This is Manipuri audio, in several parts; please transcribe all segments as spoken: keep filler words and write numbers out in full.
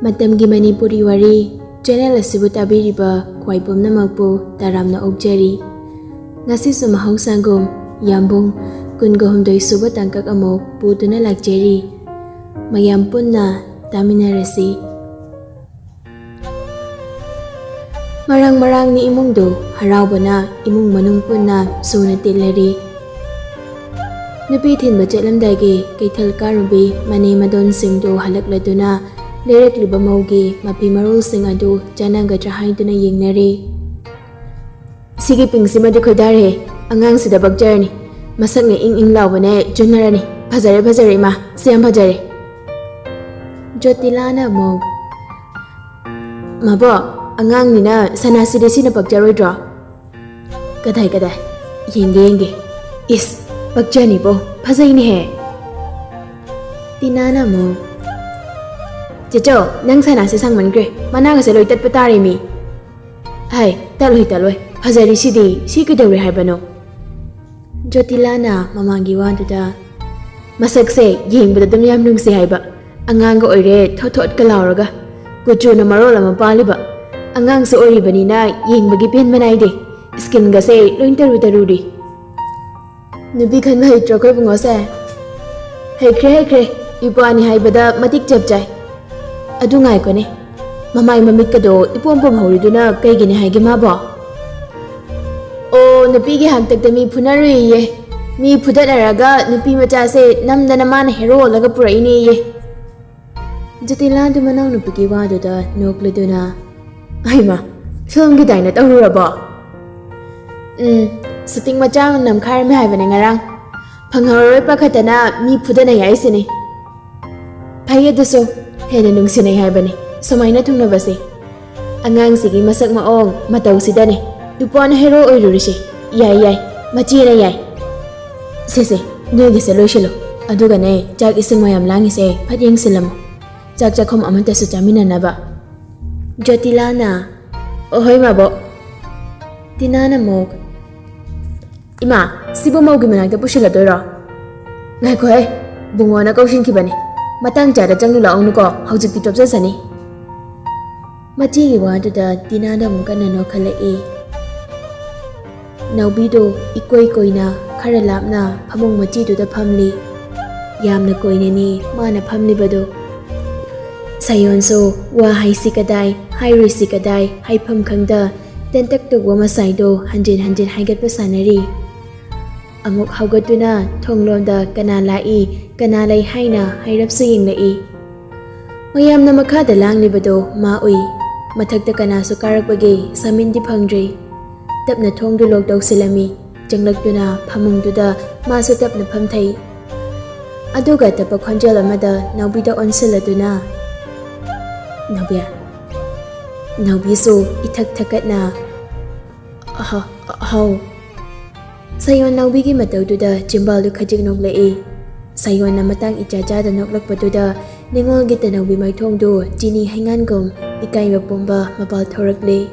ꯃꯇꯝꯒꯤ ꯃꯅꯤꯄꯨꯔꯤ ꯋꯥꯔꯤ ꯆꯦꯅꯦꯜ ꯑꯁꯤꯕꯨ ꯇꯥꯕꯤꯔꯤꯕ ꯈ꯭ꯋꯥꯏ ꯄꯨꯝꯅꯃꯛꯄꯨ ꯇꯔꯥꯝꯅ ꯑꯣꯛꯆꯔꯤ꯫ ꯉꯁꯤꯁꯨ ꯃꯍꯧꯁꯥꯒꯨꯝ ꯌꯥꯝꯕꯨꯡ ꯀꯨꯟꯒꯍꯨꯝꯗꯣꯏ ꯁꯨꯕ ꯇꯥꯡꯀꯛ ꯑꯃꯨꯛ ꯄꯨꯗꯨꯅ ꯂꯥꯛꯆꯔꯤ꯫ ꯃꯌꯥꯝ ꯄꯨꯟꯅ ꯇꯥꯃꯤꯟꯅꯔꯁꯤ꯫ ꯃꯔꯥꯡ ꯃꯔꯥꯡꯅꯤ ꯏꯃꯨꯡꯗꯨ ꯍꯔꯥꯎꯕꯅ ꯏꯃꯨꯡ ꯃꯅꯨꯡ ꯄꯨꯟꯅ ꯁꯨꯅ ꯇꯤꯜꯂꯔꯤ꯫ ꯅꯨꯄꯤ ꯊꯤꯟꯕ ꯆꯠꯂꯝꯗꯥꯏꯒꯤ ꯀꯩꯊꯦꯜ ꯀꯥꯔꯨꯕꯤ ꯃꯅꯦ ꯃꯗꯣꯟꯁꯤꯡꯗꯨ ꯍꯜꯂꯛꯂꯗꯨꯅ ꯂꯩꯔꯛꯂꯤꯕ ꯃꯧꯒꯤ ꯃꯐꯤ ꯃꯔꯣꯜꯁꯤꯡ ꯑꯗꯨ ꯆꯥꯟꯅꯒꯗ꯭ꯔꯥ ꯍꯥꯏꯗꯨꯅ ꯌꯦꯡꯅꯔꯤ꯫ "ꯁꯤꯒꯤ ꯄꯤꯡꯁꯤꯃꯗꯤ ꯈꯣꯏꯗꯥꯔꯦ, ꯑꯉꯥꯡꯁꯤꯗ ꯄꯛꯆꯔꯅꯤ꯫ ꯃꯁꯛꯅ ꯏꯪ ꯏꯪ ꯂꯥꯎꯕꯅꯦ, ꯆꯨꯟꯅꯔꯅꯤ꯫ ꯐꯖꯔꯦ, ꯐꯖꯔꯦ ꯏꯃꯥ, ꯁꯤ ꯌꯥꯝ ꯐꯖꯔꯦ꯫" ꯖꯣꯇꯤꯂꯥꯅ ꯑꯃꯨꯛ, "ꯃꯕꯣꯛ, ꯑꯉꯥꯡꯅꯤꯅ ꯁꯅꯥꯁꯤꯗꯤ ꯁꯤꯅ ꯄꯛꯆꯔꯣꯏꯗ꯭ꯔꯣ?" "ꯀꯗꯥꯏ, ꯀꯗꯥꯏ? ꯌꯦꯡꯒꯦ, ꯌꯦꯡꯒꯦ꯫ ꯏꯁ, ꯄꯛꯆꯅꯤꯕꯣ, ꯐꯖꯩꯅꯦꯍꯦ꯫" ꯇꯤꯅꯥꯅ ꯑꯃꯨꯛ, "ꯆꯦꯆꯧ, ꯅꯪ ꯁꯅꯥꯁꯦ ꯁꯥꯡꯃꯟꯈ꯭ꯔꯦ, ꯃꯅꯥꯒꯁꯦ ꯂꯣꯏ ꯇꯠꯄ ꯇꯥꯔꯦ ꯃꯤ꯫" "ꯍꯥꯏ, ꯇꯠꯂꯣꯏ, ꯇꯠꯂꯣꯏ, ꯐꯖꯔꯤꯁꯤꯗꯤ, ꯁꯤ ꯀꯩꯗꯧꯔꯦ ꯍꯥꯏꯕꯅꯣ?" ꯖꯣꯇꯤꯂꯥꯅ ꯃꯃꯥꯒꯤ ꯋꯥꯗꯨꯗ, "ꯃꯁꯛꯁꯦ ꯌꯦꯡꯕꯗ ꯑꯗꯨꯝ ꯌꯥꯝ ꯅꯨꯡꯁꯤ ꯍꯥꯏꯕ, ꯑꯉꯥꯡꯒ ꯑꯣꯏꯔꯦ, ꯊꯣꯠ ꯊꯣꯠꯀ ꯂꯥꯎꯔꯒ, ꯀꯨꯆꯨꯅ ꯃꯔꯣꯜ ꯑꯃ ꯄꯥꯜꯂꯤꯕ, ꯑꯉꯥꯡꯁꯨ ꯑꯣꯏꯔꯤꯕꯅꯤꯅ ꯌꯦꯡꯕꯒꯤ ꯄꯦꯟꯕ ꯅꯥꯏꯗꯦ, ꯁ꯭ꯀꯤꯟꯒꯁꯦ ꯂꯣꯏ ꯇꯔꯨ ꯇꯔꯨꯔꯤ꯫" "ꯅꯨꯄꯤ ꯈꯟꯕ ꯍꯩꯇ꯭ꯔꯣ ꯑꯩꯈꯣꯏ ꯏꯕꯨꯡꯉꯣꯁꯦ?" "ꯍꯩꯈ꯭ꯔꯦ, ꯍꯩꯈ꯭ꯔꯦ, ꯏꯄ꯭ꯋꯥꯅꯤ ꯍꯥꯏꯕꯗ ꯃꯇꯤꯛ ꯆꯞ ꯆꯥꯏ꯫ ꯑꯗꯨ ꯉꯥꯏꯈꯣꯅꯦ, ꯃꯃꯥꯏ ꯃꯃꯤꯠꯀꯗꯣ ꯏꯄꯣꯝ ꯄꯣꯝꯍꯧꯔꯤꯗꯨꯅ ꯀꯩꯒꯤꯅꯤ ꯍꯥꯏꯒꯦ ꯃꯥꯕꯣ?" "ꯑꯣ, ꯅꯨꯄꯤꯒꯤ ꯍꯥꯛꯇꯛꯇ ꯃꯤ ꯐꯨꯅꯔꯨꯏꯌꯦ꯫ ꯃꯤ ꯐꯨꯗꯠꯅꯔꯒ ꯅꯨꯄꯤ ꯃꯆꯥꯁꯦ ꯅꯝꯗꯅ ꯃꯥꯅ ꯍꯦꯔꯣ ꯑꯣꯜꯂꯒ ꯄꯨꯔꯛꯏꯅꯦꯌꯦ꯫" ꯖꯣꯇꯤꯂꯥꯗꯨ ꯃꯅꯥꯎꯅꯨꯄꯤꯒꯤ ꯋꯥꯗꯨꯗ ꯅꯣꯛꯂꯗꯨꯅ, "ꯍꯩꯃꯥ, ꯐꯤꯂꯝꯒꯤꯗꯥꯏꯅ ꯇꯧꯔꯨꯔꯕꯣ?" "ꯎꯝ, ꯁꯨꯇꯤꯡ ꯃꯆꯥ ꯑꯃ ꯅꯝꯈꯥꯏꯔꯝꯃꯦ ꯍꯥꯏꯕꯅꯦ ꯉꯔꯥꯡ꯫ ꯐꯪꯍꯧꯔꯔꯣꯏ ꯄꯥꯈꯠꯇꯅ ꯃꯤ ꯐꯨꯗꯅꯩ ꯍꯥꯏꯁꯤꯅꯤ꯫" "ꯐꯩ ꯑꯗꯨꯁꯨ, ꯍꯦꯟꯅ ꯅꯨꯡꯁꯤꯅꯩ ꯍꯥꯏꯕꯅꯤ ꯁꯨꯃꯥꯏꯅ ꯊꯨꯡꯅꯕꯁꯦ꯫ ꯑꯉꯥꯡꯁꯤꯒꯤ ꯃꯁꯛ ꯃꯑꯣꯡ ꯃꯇꯧꯁꯤꯗꯅꯦ ꯏꯄ꯭ꯋꯥꯅ ꯍꯦꯔꯣ ꯑꯣꯏꯔꯨꯔꯤꯁꯦ꯫ ꯌꯥꯏ, ꯌꯥꯏ, ꯃꯆꯦꯅ ꯌꯥꯏ꯫ ꯁꯦ, ꯁꯦ, ꯅꯣꯏꯒꯤꯁꯦ ꯂꯣꯏꯁꯤꯜꯂꯨ꯫ ꯑꯗꯨꯒꯅꯦ, ꯆꯥꯛ ꯏꯁꯤꯡ ꯃꯌꯥꯝ ꯂꯥꯡꯉꯤꯁꯦ ꯐꯠ ꯌꯦꯡꯁꯤꯜꯂꯝꯃꯨ꯫ ꯆꯥꯛ ꯆꯥꯛꯈꯨꯝ ꯑꯃꯠꯇꯁꯨ ꯆꯥꯃꯤꯟꯅꯅꯕ꯫" ꯖꯣꯇꯤꯂꯥꯅ, "ꯑꯣꯍꯣꯏ ꯃꯥꯕꯣꯛ꯫" ꯇꯤꯅꯥꯅ ꯑꯃꯨꯛ, "ꯏꯃꯥ, ꯁꯤꯕꯨ ꯃꯧꯒꯤ ꯃꯅꯥꯛꯇ ꯄꯨꯁꯤꯜꯂꯗꯣꯏꯔꯣ? ꯉꯥꯏꯈꯣꯍꯦ, ꯕꯨꯡꯉꯣꯅ ꯀꯧꯁꯤꯟꯈꯤꯕꯅꯤ꯫ ꯃꯇꯥꯡ ꯆꯥꯗ ꯆꯪꯂꯨ ꯂꯥꯛꯎꯅꯨꯀꯣ, ꯍꯧꯖꯤꯛꯇꯤ ꯆꯣꯞꯆꯁꯅꯤ꯫" ꯃꯆꯦꯒꯤ ꯋꯥꯗꯨꯗ ꯇꯤꯅꯥꯗ ꯑꯃꯨꯛ ꯀꯟꯅ ꯅꯣꯛꯈꯠꯂꯛꯏ꯫ ꯅꯥꯎꯕꯤꯗꯣ ꯏꯀꯣꯏ ꯀꯣꯏꯅ ꯈꯔ ꯂꯥꯞꯅ ꯐꯃꯨꯡ ꯃꯆꯤꯗꯨꯗ ꯐꯝꯂꯤ꯫ ꯌꯥꯝꯅ ꯀꯣꯏꯅꯅꯤ ꯃꯥꯅ ꯐꯝꯂꯤꯕꯗꯣ꯫ ꯁꯥꯌꯣꯟꯁꯨ ꯋꯥ ꯍꯥꯏꯁꯤ ꯀꯗꯥꯏ, ꯍꯥꯏꯔꯣꯏꯁꯤ ꯀꯗꯥꯏ, ꯍꯥꯏꯐꯝ ꯈꯪꯗ ꯇꯦꯟꯇꯛ ꯇꯧꯕ ꯃꯁꯥꯏꯗꯣ ꯍꯟꯖꯤꯟ ꯍꯟꯖꯤꯟ ꯍꯥꯏꯒꯠꯄ ꯁꯥꯟꯅꯔꯤ꯫ ꯑꯃꯨꯛ ꯍꯧꯒꯠꯇꯨꯅ ꯊꯣꯡꯂꯣꯝꯗ ꯀꯅꯥ ꯂꯥꯛꯏ, ꯀꯅꯥ ꯂꯩ ꯍꯥꯏꯅ ꯍꯥꯏꯔꯞꯁꯨ ꯌꯦꯡꯂꯛꯏ꯫ ꯃꯌꯥꯝꯅ ꯃꯈꯥꯗ ꯂꯥꯡꯂꯤꯕꯗꯣ ꯃꯥ ꯎꯏ꯫ ꯃꯊꯛꯇ ꯀꯅꯥꯁꯨ ꯀꯥꯔꯛꯄꯒꯤ ꯁꯃꯤꯟꯗꯤ ꯐꯪꯗ꯭ꯔꯤ꯫ ꯇꯞꯅ ꯊꯣꯡꯗꯨ ꯂꯣꯛ ꯇꯧꯁꯤꯜꯂꯝꯃꯤ꯫ ꯆꯪꯂꯛꯇꯨꯅ ꯐꯃꯨꯡꯗꯨꯗ ꯃꯥꯁꯨ ꯇꯞꯅ ꯐꯝꯊꯩ꯫ ꯑꯗꯨꯒ ꯇꯞꯄ ꯈꯣꯟꯖꯦꯜ ꯑꯃꯗ ꯅꯥꯎꯕꯤꯗ ꯑꯣꯟꯁꯤꯜꯂꯗꯨꯅ, "ꯅꯥꯎꯕꯤ?" ꯅꯥꯎꯕꯤꯁꯨ ꯏꯊꯛ ꯊꯛꯀꯠꯅ, "ꯍ-, ꯍꯥꯎ꯫" ꯁꯥꯌꯣꯟ ꯅꯥꯎꯕꯤꯒꯤ ꯃꯇꯧꯗꯨꯗ ꯆꯤꯝꯕꯥꯜꯗꯨ ꯈꯖꯤꯛ ꯅꯣꯛꯂꯛꯏ꯫ ꯁꯥꯌꯣꯟꯅ ꯃꯇꯥꯡ ꯏꯆꯥ ꯆꯥꯗ ꯅꯣꯛꯂꯛꯄꯗꯨꯗ ꯅꯤꯉꯣꯜꯒꯤ ꯇꯅꯧꯕꯤ ꯃꯥꯏꯊꯣꯡꯗꯨ ꯆꯤꯅꯤ ꯍꯩꯉꯥꯟꯒꯨꯝ ꯏꯀꯥꯏꯕ ꯄꯨꯝꯕ ꯃꯄꯥꯜ ꯊꯣꯔꯛꯂꯦ꯫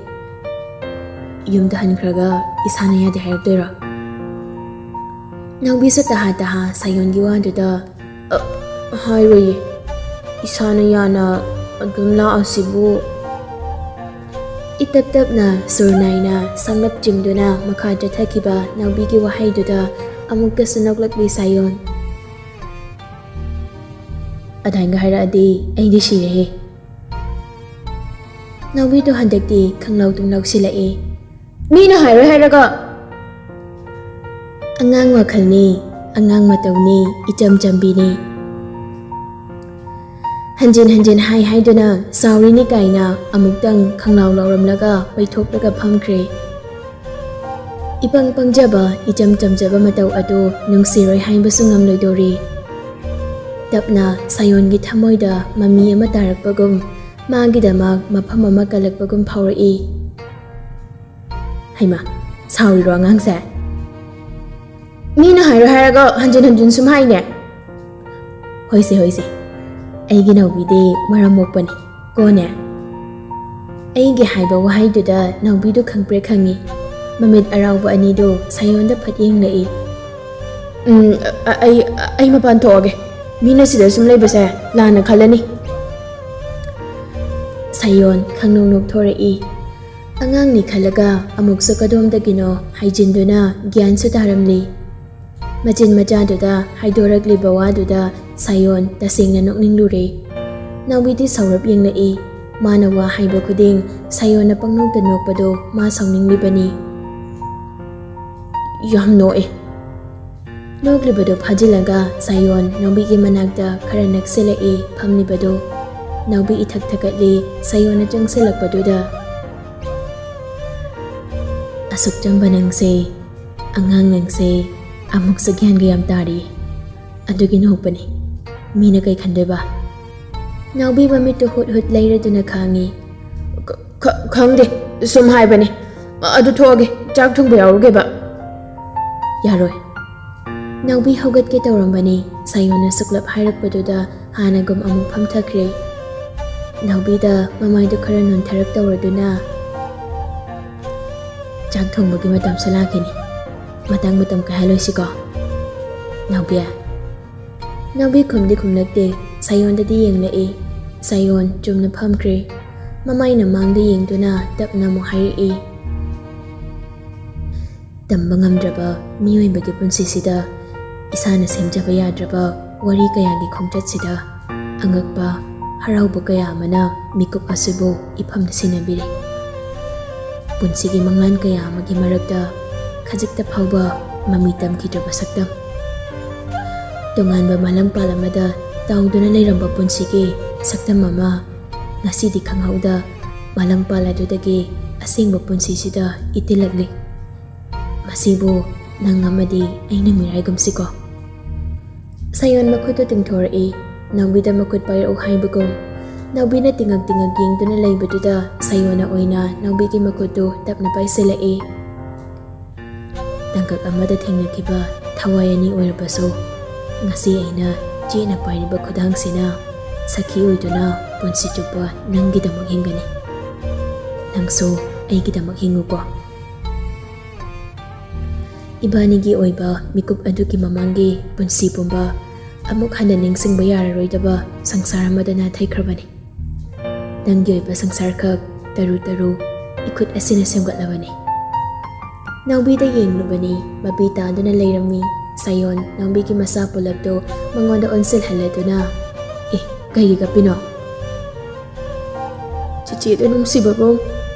"ꯌꯨꯝꯗ ꯍꯟꯈ꯭ꯔꯒ ꯏꯁꯥꯅ ꯌꯥꯗꯦ ꯍꯥꯏꯔꯛꯇꯣꯏꯔꯣ?" ꯅꯥꯎꯕꯤꯁꯨ ꯇꯍꯥ ꯇꯍꯥ ꯁꯥꯌꯣꯟꯒꯤ ꯋꯥꯗꯨꯗ, "ꯑ, ꯍꯥꯏꯔꯣꯏꯌꯦ꯫ ꯏꯁꯥꯅ ꯌꯥꯅ ꯑꯗꯨꯝ ꯂꯥꯛꯑꯁꯤꯕꯨ꯫" ꯏꯇꯞ ꯇꯞꯅ ꯁꯨꯔ ꯅꯥꯏꯅ ꯁꯪꯂꯞ ꯆꯤꯡꯗꯨꯅ ꯃꯈꯥ ꯆꯠꯊꯈꯤꯕ ꯅꯥꯎꯕꯤꯒꯤ ꯋꯥꯍꯩꯗꯨꯗ ꯑꯃꯨꯛꯀꯁꯨ ꯅꯣꯛꯂꯛꯂꯤ ꯁꯥꯌꯣꯟ꯫ "ꯑꯗꯥꯏꯒ ꯍꯥꯏꯔꯛꯑꯗꯤ ꯑꯩꯗꯤ ꯁꯤꯔꯦꯍꯦ꯫" ꯅꯥꯎꯕꯤꯗꯣ ꯍꯟꯗꯛꯇꯤ ꯈꯪꯂꯥꯎ ꯇꯨꯝꯂꯥꯎꯁꯤꯜꯂꯛꯏ꯫ "ꯃꯤꯅ ꯍꯥꯏꯔꯣꯏ ꯍꯥꯏꯔꯒ!" "ꯑꯉꯥꯡ ꯋꯥꯈꯜꯅꯤ, ꯑꯉꯥꯡ ꯃꯇꯧꯅꯤ, ꯏꯆꯝ ꯆꯝꯕꯤꯅꯤ꯫" ꯍꯟꯖꯤꯟ ꯍꯟꯖꯤꯟ ꯍꯥꯏ ꯍꯥꯏꯗꯨꯅ ꯁꯥꯎꯔꯤꯅꯤ ꯀꯥꯏꯅ ꯑꯃꯨꯛꯇꯪ ꯈꯪꯂꯥꯎ ꯂꯥꯎꯔꯝꯂꯒ ꯄꯩꯊꯣꯛꯂꯒ ꯐꯝꯈ꯭ꯔꯦ꯫ ꯏꯄꯪ ꯄꯪꯖꯕ, ꯏꯆꯝ ꯆꯝꯖꯕ ꯃꯇꯧ ꯑꯗꯨ ꯅꯨꯡꯁꯤꯔꯣꯏ ꯍꯥꯏꯕꯁꯨ ꯉꯝꯂꯣꯏꯗꯧꯔꯤ꯫ ꯇꯞꯅ ꯁꯥꯌꯣꯟꯒꯤ ꯊꯃꯣꯏꯗ ꯃꯃꯤ ꯑꯃ ꯇꯥꯔꯛꯄꯒꯨꯝ, ꯃꯥꯒꯤꯗꯃꯛ ꯃꯐꯝ ꯑꯃ ꯀꯜꯂꯛꯄꯒꯨꯝ ꯐꯥꯎꯔꯛꯏ꯫ "ꯍꯩꯃꯥ, ꯁꯥꯎꯔꯤꯔꯣ ꯑꯉꯥꯡꯁꯦ?" "ꯃꯤꯅ ꯍꯥꯏꯔꯣꯏ ꯍꯥꯏꯔꯒ ꯍꯟꯖꯤꯟ ꯍꯟꯖꯤꯟ ꯁꯨꯝ ꯍꯥꯏꯅꯦ꯫" "ꯍꯣꯏꯁꯦ, ꯍꯣꯏꯁꯦ, ꯑꯩꯒꯤ ꯅꯥꯎꯕꯤꯗꯤ ꯃꯔꯝ ꯃꯣꯛꯄꯅꯤ꯫ ꯀꯣꯅꯦ?" ꯑꯩꯒꯤ ꯍꯥꯏꯕ ꯋꯥꯍꯩꯗꯨꯗ ꯅꯥꯎꯕꯤꯗꯨ ꯈꯪꯄ꯭ꯔꯦꯛ ꯈꯪꯉꯤ꯫ ꯃꯃꯤꯠ ꯑꯔꯥꯎꯕ ꯑꯅꯤꯗꯨ ꯁꯥꯌꯣꯟꯗ ꯐꯠ ꯌꯦꯡꯂꯛꯏ꯫ "ꯎꯝ, ꯑ-, ꯑꯩ, ꯑꯩ ꯃꯄꯥꯟ ꯊꯣꯛꯑꯒꯦ꯫ ꯃꯤꯅ ꯁꯤꯗ ꯁꯨꯝ ꯂꯩꯕꯁꯦ ꯂꯥꯟꯅ ꯈꯜꯂꯅꯤ꯫" ꯁꯥꯌꯣꯟ ꯈꯪꯅꯣꯛ ꯅꯣꯛꯊꯣꯔꯛꯏ꯫ ꯑꯉꯥꯡꯅꯤ ꯈꯜꯂꯒ ꯑꯃꯨꯛꯁꯨ ꯀꯗꯣꯝꯗꯒꯤꯅꯣ ꯍꯥꯏꯖꯤꯟꯗꯨꯅ ꯒ꯭ꯌꯥꯟꯁꯨ ꯇꯥꯔꯝꯂꯤ꯫ ꯃꯆꯤꯟ ꯃꯆꯥꯗꯨꯗ ꯍꯥꯏꯗꯣꯔꯛꯂꯤꯕ ꯋꯥꯗꯨꯗ ꯁꯥꯌꯣꯟ ꯇꯁꯦꯡꯅ ꯅꯣꯛꯅꯤꯡꯂꯨꯔꯦ꯫ ꯅꯥꯎꯕꯤꯗꯤ ꯁꯥꯎꯔꯞ ꯌꯦꯡꯂꯛꯏ꯫ ꯃꯥꯅ ꯋꯥ ꯍꯥꯏꯕ ꯈꯨꯗꯤꯡ ꯁꯥꯌꯣꯟꯅ ꯄꯪꯅꯣꯛꯇ ꯅꯣꯛꯄꯗꯣ ꯃꯥ ꯁꯥꯎꯅꯤꯡꯂꯤꯕꯅꯤ꯫ ꯌꯥꯝ ꯅꯣꯛꯑꯦ꯫ ꯅꯣꯛꯂꯤꯕꯗꯨ ꯐꯥꯖꯤꯜꯂꯒ ꯁꯥꯌꯣꯟ ꯅꯥꯎꯕꯤꯒꯤ ꯃꯅꯥꯛꯇ ꯈꯔ ꯅꯛꯁꯤꯜꯂꯛꯏ ꯐꯝꯂꯤꯕꯗꯨ꯫ ꯅꯥꯎꯕꯤ ꯏꯊꯛ ꯊꯛꯀꯠꯂꯤ ꯁꯥꯌꯣꯟꯅ ꯆꯪꯁꯤꯜꯂꯛꯄꯗꯨꯗ꯫ ꯑꯁꯨꯛ ꯆꯝꯕ ꯅꯪꯁꯦ, ꯑꯉꯥꯡ ꯅꯪꯁꯦ, ꯑꯃꯨꯛꯁꯨ ꯒ꯭ꯌꯥꯟꯒ ꯌꯥꯝ ꯇꯥꯔꯤ꯫ ꯑꯗꯨꯒꯤ ꯅꯣꯛꯄꯅꯤ꯫ ꯃꯤꯅ ꯀꯩ ꯈꯟꯗꯣꯏꯕ? ꯅꯥꯎꯕꯤ ꯃꯃꯤꯠꯇꯨ ꯍꯨꯠ ꯍꯨꯠ ꯂꯩꯔꯗꯨꯅ ꯈꯥꯡꯉꯤ꯫ ꯈ-, ꯈ-, ꯈꯪꯗꯦ, ꯁꯨꯝ ꯍꯥꯏꯕꯅꯤ꯫ ꯑꯗꯨ ꯊꯣꯛꯑꯒꯦ, ꯆꯥꯛ ꯊꯣꯡꯕ ꯌꯥꯎꯔꯨꯒꯦꯕ꯫ ꯌꯥꯔꯣꯏ꯫ ꯅꯥꯎꯕꯤ ꯍꯧꯒꯠꯀꯦ ꯇꯧꯔꯝꯕꯅꯤ, ꯁꯥꯌꯣꯟꯅ ꯁꯨꯛꯂꯞ ꯍꯥꯏꯔꯛꯄꯗꯨꯗ ꯍꯥꯟꯅꯒꯨꯝ ꯑꯃꯨꯛ ꯐꯝꯊꯈ꯭ꯔꯦ꯫ ꯅꯥꯎꯕꯤꯗ ꯃꯃꯥꯏꯗꯨ ꯈꯔ ꯅꯣꯟꯊꯔꯞ ꯇꯧꯔꯗꯨꯅ, ꯆꯥꯛ ꯊꯣꯡꯕꯒꯤ ꯃꯇꯝꯁꯨ ꯂꯥꯛꯈꯤꯅꯤ, ꯃꯇꯥꯡ ꯃꯇꯝ ꯀꯥꯏꯍꯜꯂꯣꯏꯁꯤꯀꯣ, ꯅꯥꯎꯕꯤ? ꯅꯥꯎꯕꯤ ꯈꯨꯝꯗꯤ ꯈꯨꯝꯂꯛꯇꯦ, ꯁꯥꯌꯣꯟꯗꯗꯤ ꯌꯦꯡꯂꯛꯏ꯫ ꯁꯥꯌꯣꯟ ꯆꯨꯝꯅ ꯐꯝꯈ꯭ꯔꯦ꯫ ꯃꯃꯥꯏꯅ ꯃꯥꯡꯗ ꯌꯦꯡꯗꯨꯅ ꯇꯞꯅ ꯑꯃꯨꯛ ꯍꯥꯏꯔꯛꯏ, ꯇꯝꯕ ꯉꯝꯗ꯭ꯔꯕ ꯃꯤꯑꯣꯏꯕꯒꯤ ꯄꯨꯟꯁꯤꯁꯤꯗ ꯏꯁꯥꯅ ꯁꯦꯝꯖꯕ ꯌꯥꯗ꯭ꯔꯕ ꯋꯥꯔꯤ ꯀꯌꯥꯒꯤ ꯈꯣꯡꯆꯠꯁꯤꯗ ꯑꯉꯛꯄ, ꯍꯔꯥꯎꯕ ꯀꯌꯥ ꯑꯃꯅ ꯃꯤꯀꯨꯞ ꯑꯁꯤꯕꯨ ꯏꯐꯝꯗ ꯁꯤꯟꯅꯕꯤꯔꯤ꯫ ꯄꯨꯟꯁꯤꯒꯤ ꯃꯪꯂꯥꯟ ꯀꯌꯥ ꯑꯃꯒꯤ ꯃꯔꯛꯇ ꯈꯖꯤꯛꯇ ꯐꯥꯎꯕ ꯃꯃꯤ ꯇꯝꯈꯤꯗ꯭ꯔꯕ ꯁꯛꯇꯝ, ꯇꯣꯉꯥꯟꯕ ꯃꯥꯂꯪꯄꯥꯜ ꯑꯃꯗ ꯇꯥꯎꯗꯨꯅ ꯂꯩꯔꯝꯕ ꯄꯨꯟꯁꯤꯒꯤ ꯁꯛꯇꯝ ꯑꯃ ꯉꯁꯤꯗꯤ ꯈꯪꯍꯧꯗ ꯃꯥꯂꯪꯄꯥꯜ ꯑꯗꯨꯗꯒꯤ ꯑꯁꯦꯡꯕ ꯄꯨꯟꯁꯤꯁꯤꯗ ꯏꯇꯤꯜꯂꯛꯂꯤ꯫ ꯃꯁꯤꯕꯨ ꯅꯪ ꯑꯃꯗꯤ ꯑꯩꯅ ꯃꯤꯔꯥꯏꯒꯨꯝꯁꯤꯀꯣ꯫ ꯁꯥꯌꯣꯟ ꯃꯈꯨꯠꯇꯨ ꯇꯤꯡꯊꯣꯔꯛꯏ, ꯅꯥꯎꯕꯤꯗ ꯃꯈꯨꯠ ꯄꯥꯏꯔꯛꯎ ꯍꯥꯏꯕꯒꯨꯝ꯫ ꯅꯥꯎꯕꯤꯅ ꯇꯤꯡꯉꯛ ꯇꯤꯡꯉꯛ ꯌꯦꯡꯗꯨꯅ ꯂꯩꯕꯗꯨꯗ ꯁꯥꯌꯣꯟꯅ ꯑꯣꯏꯅ ꯅꯥꯎꯕꯤꯒꯤ ꯃꯈꯨꯠꯇꯨ ꯇꯞꯅ ꯄꯥꯏꯁꯤꯜꯂꯛꯏ꯫ ꯇꯥꯡꯀꯛ ꯑꯃꯗ ꯊꯦꯡꯅꯈꯤꯕ ꯊꯋꯥꯏ ꯑꯅꯤ ꯑꯣꯏꯔꯕꯁꯨ, ꯉꯁꯤ ꯑꯩꯅ ꯆꯦꯠꯅ ꯄꯥꯏꯔꯤꯕ ꯈꯨꯗꯥꯡꯁꯤꯅ ꯁꯈꯤ ꯑꯣꯏꯗꯨꯅ ꯄꯨꯟꯁꯤ ꯆꯨꯞꯄ ꯅꯪꯒꯤꯗꯃꯛ ꯍꯤꯡꯒꯅꯤ꯫ ꯅꯪꯁꯨ ꯑꯩꯒꯤꯗꯃꯛ ꯍꯤꯡꯉꯨꯀꯣ꯫ ꯏꯕꯥꯅꯤꯒꯤ ꯑꯣꯏꯕ ꯃꯤꯀꯨꯞ ꯑꯗꯨꯒꯤ ꯃꯃꯥꯡꯒꯤ ꯄꯨꯟꯁꯤ ꯄꯨꯝꯕ ꯑꯃꯨꯛ ꯍꯟꯅ ꯅꯤꯡꯁꯤꯡꯕ ꯌꯥꯔꯔꯣꯏꯗꯕ ꯁꯪꯁꯥꯔ ꯑꯃꯗ ꯅꯥꯊꯩꯈ꯭ꯔꯕꯅꯤ꯫ ꯅꯪꯒꯤ ꯑꯣꯏꯕ ꯁꯪꯁꯥꯔ ꯈꯛ ꯇꯔꯨ ꯇꯔꯨ ꯏꯈꯨꯠ ꯑꯁꯤꯅ ꯁꯦꯝꯒꯠꯂꯕꯅꯤ꯫ ꯅꯥꯎꯕꯤꯗ ꯌꯦꯡꯂꯨꯕꯅꯤ, ꯃꯄꯤ ꯇꯥꯗꯨꯅ ꯂꯩꯔꯝꯃꯤ꯫ ꯁꯥꯌꯣꯟ ꯅꯥꯎꯕꯤꯒꯤ ꯃꯁꯥ ꯄꯨꯂꯞꯇꯨ ꯃꯉꯣꯟꯗ ꯑꯣꯟꯁꯤꯜꯍꯜꯂꯗꯨꯅ, "ꯑꯦ, ꯀꯩꯒꯤ ꯀꯞꯄꯤꯅꯣ?" "ꯆꯤꯆꯦꯗ ꯅꯨꯡꯁꯤꯕꯕꯨ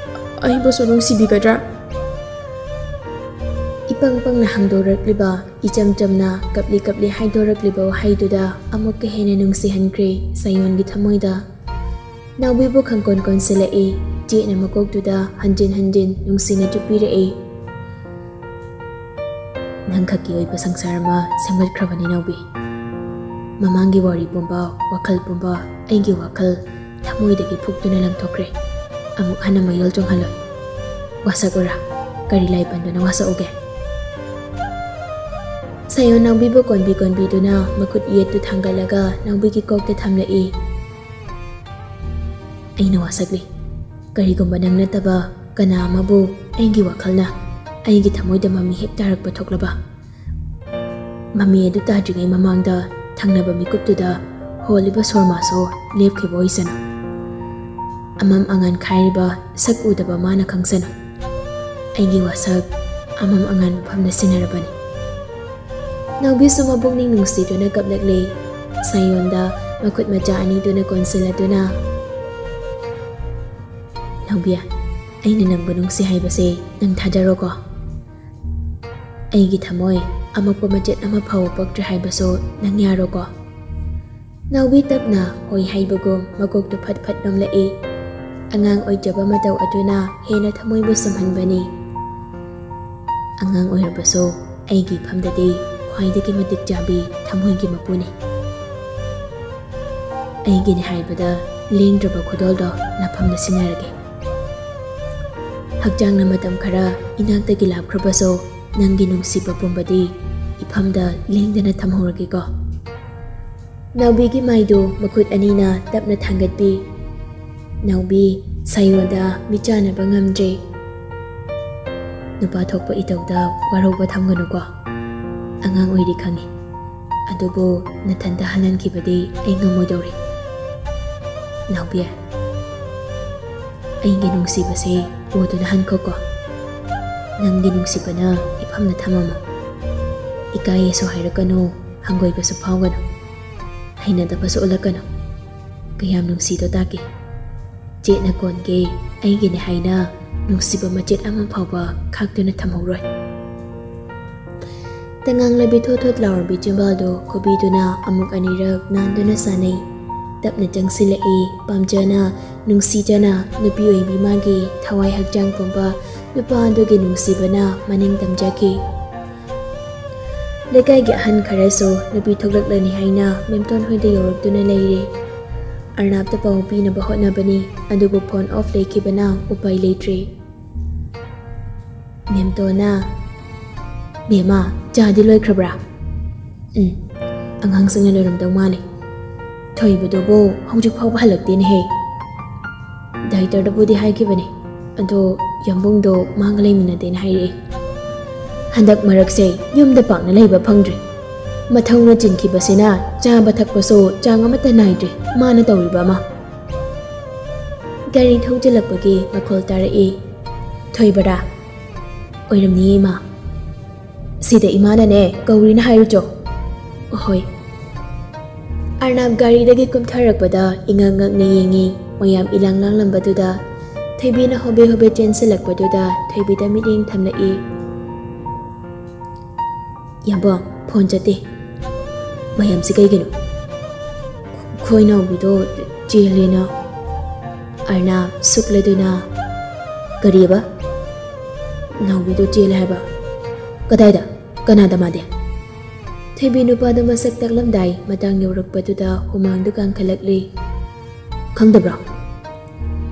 ꯑꯩꯕꯨꯁꯨ ꯅꯨꯡꯁꯤꯕꯤꯒꯗ꯭ꯔꯥ?" ꯏꯄꯪ ꯄꯪꯅ ꯍꯪꯗꯣꯔꯛꯂꯤꯕ, ꯏꯆꯝ ꯆꯝꯅ ꯀꯞꯂꯤ ꯀꯞꯂꯤ ꯍꯥꯏꯗꯣꯔꯛꯂꯤꯕ ꯋꯥꯍꯩꯗꯨꯗ ꯑꯃꯨꯛꯀ ꯍꯦꯟꯅ ꯅꯨꯡꯁꯤꯍꯟꯈ꯭ꯔꯦ ꯁꯥꯌꯣꯟꯒꯤ ꯊꯃꯣꯏꯗ꯫ ꯅꯥꯎꯕꯤꯕꯨ ꯈꯪꯀꯣꯟ ꯀꯣꯟꯁꯤꯜꯂꯛꯏ꯫ ꯆꯦꯠꯅ ꯃꯀꯣꯛꯇꯨꯗ ꯍꯟꯖꯤꯟ ꯍꯟꯖꯤꯟ ꯅꯨꯡꯁꯤꯅ ꯆꯨꯞꯄꯤꯔꯛꯏ꯫ "ꯅꯪꯈꯛꯀꯤ ꯑꯣꯏꯕ ꯁꯪꯁꯥꯔ ꯑꯃ ꯁꯦꯝꯒꯠꯈ꯭ꯔꯕꯅꯤ ꯅꯥꯎꯕꯤ꯫ ꯃꯃꯥꯡꯒꯤ ꯋꯥꯔꯤ ꯄꯨꯝꯕ, ꯋꯥꯈꯜ ꯄꯨꯝꯕ, ꯑꯩꯒꯤ ꯋꯥꯈꯜ ꯊꯃꯣꯏꯗꯒꯤ ꯐꯨꯛꯇꯨꯅ ꯂꯪꯊꯣꯛꯈ꯭ꯔꯦ꯫ ꯑꯃꯨꯛ ꯍꯟꯅ ꯃꯌꯣꯜ ꯆꯣꯡꯍꯜꯂꯣꯏ꯫ ꯋꯥꯁꯛ ꯎꯔꯥ, ꯀꯔꯤ ꯂꯥꯏ ꯄꯟꯗꯨꯅ ꯋꯥꯁꯛꯎꯒꯦ?" ꯁꯥꯌꯣꯟ ꯅꯥꯎꯕꯤꯕꯨ ꯀꯣꯟꯕꯤ ꯀꯣꯟꯕꯤꯗꯨꯅ ꯃꯈꯨꯠ ꯌꯦꯠꯇꯨ ꯊꯥꯡꯒꯠꯂꯒ ꯅꯥꯎꯕꯤꯒꯤ ꯀꯣꯛꯇ ꯊꯝꯂꯛꯏ꯫ "ꯑꯩꯅ ꯋꯥꯁꯛꯂꯤ꯫ ꯀꯔꯤꯒꯨꯝꯕ ꯅꯪ ꯅꯠꯇꯕ ꯀꯅꯥ ꯑꯃꯕꯨ ꯑꯩꯒꯤ ꯋꯥꯈꯜꯅ, ꯑꯩꯒꯤ ꯊꯃꯣꯏꯗ ꯃꯃꯤ ꯍꯦꯛ ꯇꯥꯔꯛꯄ ꯊꯣꯛꯂꯕ, ꯃꯃꯤ ꯑꯗꯨ ꯇꯥꯗ꯭ꯔꯤꯉꯩ ꯃꯃꯥꯡꯗ ꯊꯪꯅꯕ ꯃꯤꯀꯨꯞꯇꯨꯗ ꯍꯣꯜꯂꯤꯕ ꯁꯣꯔ ꯃꯥꯁꯨ ꯂꯦꯞꯈꯤꯕ ꯑꯣꯏꯁꯅꯨ꯫ ꯑꯃꯝ ꯑꯉꯥꯟ ꯈꯥꯏꯔꯤꯕ ꯁꯛ ꯎꯗꯕ ꯃꯥꯅ ꯈꯪꯁꯅꯨ꯫ ꯑꯩꯒꯤ ꯋꯥꯁꯛ ꯑꯃꯝ ꯑꯉꯥꯟ ꯃꯐꯝꯗ ꯁꯤꯟꯅꯔꯕꯅꯤ꯫" ꯅꯥꯎꯕꯤꯁꯨ ꯃꯄꯨꯛꯅꯤꯡ ꯅꯨꯡꯁꯤꯗꯨꯅ ꯀꯞꯂꯛꯂꯦ꯫ ꯁꯥꯌꯣꯟꯗ ꯃꯈꯨꯠ ꯃꯆꯥ ꯑꯅꯤꯗꯨꯅ ꯀꯣꯟꯁꯤꯜꯂꯗꯨꯅ, "ꯅꯥꯎꯕꯤ, ꯑꯩꯅ ꯅꯪꯕꯨ ꯅꯨꯡꯁꯤ ꯍꯥꯏꯕꯁꯦ ꯅꯪ ꯊꯥꯖꯔꯣꯀꯣ꯫ ꯑꯩꯒꯤ ꯊꯃꯣꯏ ꯑꯃꯛꯄ ꯃꯆꯦꯠ ꯑꯃ ꯐꯥꯎꯕ ꯄꯛꯇ꯭ꯔꯦ ꯍꯥꯏꯕꯁꯨ ꯅꯪ ꯌꯥꯔꯣꯀꯣ꯫" ꯅꯥꯎꯕꯤ ꯇꯞꯅ ꯍꯣꯏ ꯍꯥꯏꯕꯒꯨꯝ ꯃꯀꯣꯛꯇꯨ ꯐꯠ ꯐꯠ ꯅꯣꯝꯂꯛꯏ꯫ ꯑꯉꯥꯡ ꯑꯣꯏꯖꯕ ꯃꯇꯧ ꯑꯗꯨꯅ ꯍꯦꯟꯅ ꯊꯃꯣꯏꯕꯨ ꯁꯨꯝꯍꯟꯕꯅꯤ꯫ "ꯑꯉꯥꯡ ꯑꯣꯏꯔꯕꯁꯨ ꯑꯩꯒꯤ ꯏꯐꯝꯗꯗꯤ ꯈ꯭ꯋꯥꯏꯗꯒꯤ ꯃꯇꯤꯛ ꯆꯥꯕꯤ ꯊꯃꯣꯏꯒꯤ ꯃꯄꯨꯅꯤ꯫ ꯑꯩꯒꯤꯅꯤ ꯍꯥꯏꯕꯗ ꯂꯦꯡꯗ꯭ꯔꯕ ꯈꯨꯗꯣꯜꯗꯣ ꯅꯐꯝꯗ ꯁꯤꯟꯅꯔꯒꯦ꯫ ꯍꯛꯆꯥꯡꯅ ꯃꯇꯝ ꯈꯔ ꯏꯅꯥꯛꯇꯒꯤ ꯂꯥꯞꯈ꯭ꯔꯕꯁꯨ ꯅꯪꯒꯤ ꯅꯨꯡꯁꯤꯕ ꯄꯨꯝꯕꯗꯤ ꯏꯐꯝꯗ ꯂꯦꯡꯗꯅ ꯊꯝꯍꯧꯔꯒꯦꯀꯣ꯫" ꯅꯥꯎꯕꯤꯒꯤ ꯃꯥꯏꯗꯨ ꯃꯈꯨꯠ ꯑꯅꯤꯅ ꯇꯞꯅ ꯊꯥꯡꯒꯠꯄꯤ꯫ ꯅꯥꯎꯕꯤ, ꯁꯥꯌꯣꯟꯗ ꯃꯤꯠꯆꯥꯟꯅꯕ ꯉꯝꯗ꯭ꯔꯦ꯫ "ꯅꯨꯄꯥ ꯊꯣꯛꯄ ꯏꯇꯧꯗ ꯋꯥꯔꯧꯕ ꯊꯝꯒꯅꯨꯀꯣ꯫ ꯑꯉꯥꯡ ꯑꯣꯏꯔꯤ ꯈꯪꯉꯤ, ꯑꯗꯨꯕꯨ ꯅꯊꯟꯇ ꯍꯜꯍꯟꯈꯤꯕꯗꯤ ꯑꯩ ꯉꯝꯃꯣꯏꯗꯧꯔꯤ꯫ ꯅꯥꯎꯕꯤ, ꯑꯩꯒꯤ ꯅꯨꯡꯁꯤꯕꯁꯦ ꯄꯨꯗꯨꯅ ꯍꯟꯈꯣꯀꯣ꯫ ꯅꯪꯒꯤ ꯅꯨꯡꯁꯤꯕꯅ ꯏꯐꯝꯗ ꯊꯝꯃꯝꯃꯣ꯫ ꯏꯀꯥꯏꯌꯦꯁꯨ ꯍꯥꯏꯔꯛꯀꯅꯨ, ꯍꯪꯒꯣꯏꯕꯁꯨ ꯐꯥꯎꯒꯅꯨ꯫ ꯍꯩꯅꯗꯕꯁꯨ ꯎꯠꯂꯛꯀꯅꯨ꯫ ꯀꯌꯥꯝ ꯅꯨꯡꯁꯤꯗꯣ ꯇꯥꯒꯦ꯫ ꯆꯦꯠꯅ ꯀꯣꯟꯒꯦ, ꯑꯩꯒꯤꯅꯦ ꯍꯥꯏꯅ ꯅꯨꯡꯁꯤꯕ ꯃꯆꯦꯠ ꯑꯃ ꯐꯥꯎꯕ ꯈꯥꯛꯇꯨꯅ ꯊꯝꯍꯧꯔꯣꯏ꯫ ꯇꯉꯥꯡꯂꯕꯤ ꯊꯣꯠ ꯊꯣꯠ ꯂꯥꯎꯔꯕꯤ ꯆꯤꯝꯕꯥꯜꯗꯣ ꯈꯨꯕꯤꯗꯨꯅ ꯑꯃꯨꯛ ꯑꯅꯤꯔꯛ ꯅꯥꯟꯗꯨꯅ ꯁꯥꯟꯅꯩ꯫ ꯇꯞꯅ ꯆꯪꯁꯤꯜꯂꯛꯏ, ꯄꯥꯝꯖꯅ, ꯅꯨꯡꯁꯤꯖꯅ, ꯅꯨꯄꯤ ꯑꯣꯏꯕꯤ ꯃꯥꯒꯤ ꯊꯋꯥꯏ ꯍꯛꯆꯥꯡ ꯄꯨꯝꯕ ꯅꯨꯄꯥ ꯑꯗꯨꯒꯤ ꯅꯨꯡꯁꯤꯕꯅ ꯃꯅꯤꯡ ꯇꯝꯖꯈꯤ꯫ ꯂꯩꯀꯥꯏꯒꯤ ꯑꯍꯟ ꯈꯔꯁꯨ ꯅꯨꯄꯤ ꯊꯣꯛꯂꯛꯂꯅꯤ ꯍꯥꯏꯅ ꯃꯦꯝꯇꯣꯟ ꯍꯣꯏꯗ ꯌꯧꯔꯛꯇꯨꯅ ꯂꯩꯔꯦ꯫ ꯑꯔꯅꯥꯞꯇ ꯄꯥꯎ ꯄꯤꯅꯕ ꯍꯣꯠꯅꯕꯅꯤ, ꯑꯗꯨꯕꯨ ꯐꯣꯟ ꯑꯣꯐ ꯂꯩꯈꯤꯕꯅ ꯎꯄꯥꯏ ꯂꯩꯇ꯭ꯔꯦ꯫ ꯃꯦꯝꯇꯣꯟꯅ, "ꯕꯦꯝꯃ, ꯆꯥꯗꯤ ꯂꯣꯏꯈ꯭ꯔꯕ꯭ꯔꯥ?" "ꯎꯝ, ꯑꯉꯥꯡꯁꯤꯡꯅ ꯂꯣꯏꯔꯝꯗꯧ ꯃꯥꯜꯂꯦ꯫ ꯊꯣꯏꯕꯗꯨꯕꯨ ꯍꯧꯖꯤꯛ ꯐꯥꯎꯕ ꯍꯜꯂꯛꯇꯦꯅꯦꯍꯦ꯫ ꯗꯥꯏꯇꯔꯗꯕꯨꯗꯤ ꯍꯥꯏꯈꯤꯕꯅꯦ, ꯑꯗꯣ ꯌꯥꯝꯕꯨꯡꯗꯣ ꯃꯥꯒ ꯂꯩꯃꯤꯟꯅꯗꯦꯅ ꯍꯥꯏꯔꯛꯑꯦ꯫ ꯍꯟꯗꯛ ꯃꯔꯛꯁꯦ ꯌꯨꯝꯗ ꯄꯥꯛꯅ ꯂꯩꯕ ꯐꯪꯗ꯭ꯔꯦ꯫ ꯃꯊꯧꯅ ꯆꯤꯟꯈꯤꯕꯁꯤꯅ ꯆꯥꯕ ꯊꯛꯄꯁꯨ ꯆꯥꯡ ꯑꯃꯠꯇ ꯅꯥꯏꯗ꯭ꯔꯦ, ꯃꯥꯅ ꯇꯧꯔꯤꯕ ꯑꯃ꯫" ꯒꯥꯔꯤ ꯊꯧꯖꯤꯜꯂꯛꯄꯒꯤ ꯃꯈꯣꯜ ꯇꯥꯔꯛꯏ꯫ "ꯊꯣꯏꯕꯔꯥ?" "ꯑꯣꯏꯔꯝꯅꯤꯌꯦ, ꯏꯃꯥ꯫ ꯁꯤꯗ ꯏꯃꯥꯅꯅꯦ ꯀꯧꯔꯤꯅ ꯍꯥꯏꯔꯨꯆꯣ꯫" "ꯍꯣꯏ꯫" ꯑꯔꯅꯥꯞ ꯒꯥꯔꯤꯗꯒꯤ ꯀꯨꯝꯊꯔꯛꯄꯗ ꯏꯉꯛ ꯉꯛꯅ ꯌꯦꯡꯉꯤ꯫ ꯃꯌꯥꯝ ꯏꯂꯥꯡ ꯂꯥꯡꯂꯝꯕꯗꯨꯗ ꯊꯣꯏꯕꯤꯅ ꯍꯣꯕꯦ ꯍꯣꯕꯦ ꯆꯦꯟꯁꯤꯜꯂꯛꯄꯗꯨꯗ ꯊꯣꯏꯕꯤꯗ ꯃꯤꯠꯌꯦꯡ ꯊꯝꯂꯛꯏ꯫ "ꯌꯥꯝꯕꯣꯡ, ꯐꯣꯟ ꯆꯠꯇꯦ꯫ ꯃꯌꯥꯝꯁꯤ ꯀꯩꯒꯤꯅꯣ?" "ꯈꯣꯏ ꯅꯥꯎꯕꯤꯗꯣ ꯆꯦꯜꯂꯦꯅ꯫" ꯑꯔꯅꯥꯞ ꯁꯨꯛꯂꯗꯨꯅ, "ꯀꯔꯤꯕ?" "ꯅꯥꯎꯕꯤꯗꯣ ꯆꯦꯜꯂꯦ ꯍꯥꯏꯕ꯫" "ꯀꯗꯥꯏꯗ? ꯀꯅꯥꯗ ꯃꯥꯗꯤ?" ꯊꯣꯏꯕꯤ ꯅꯨꯄꯥꯗꯣ ꯃꯁꯛ ꯇꯥꯛꯂꯝꯗꯥꯏ ꯃꯇꯥꯡ ꯌꯧꯔꯛꯄꯗꯨꯗ ꯍꯨꯃꯥꯡꯗꯨ ꯀꯥꯡꯈꯠꯂꯛꯂꯤ꯫ "ꯈꯪꯗꯕ꯭ꯔꯣ?"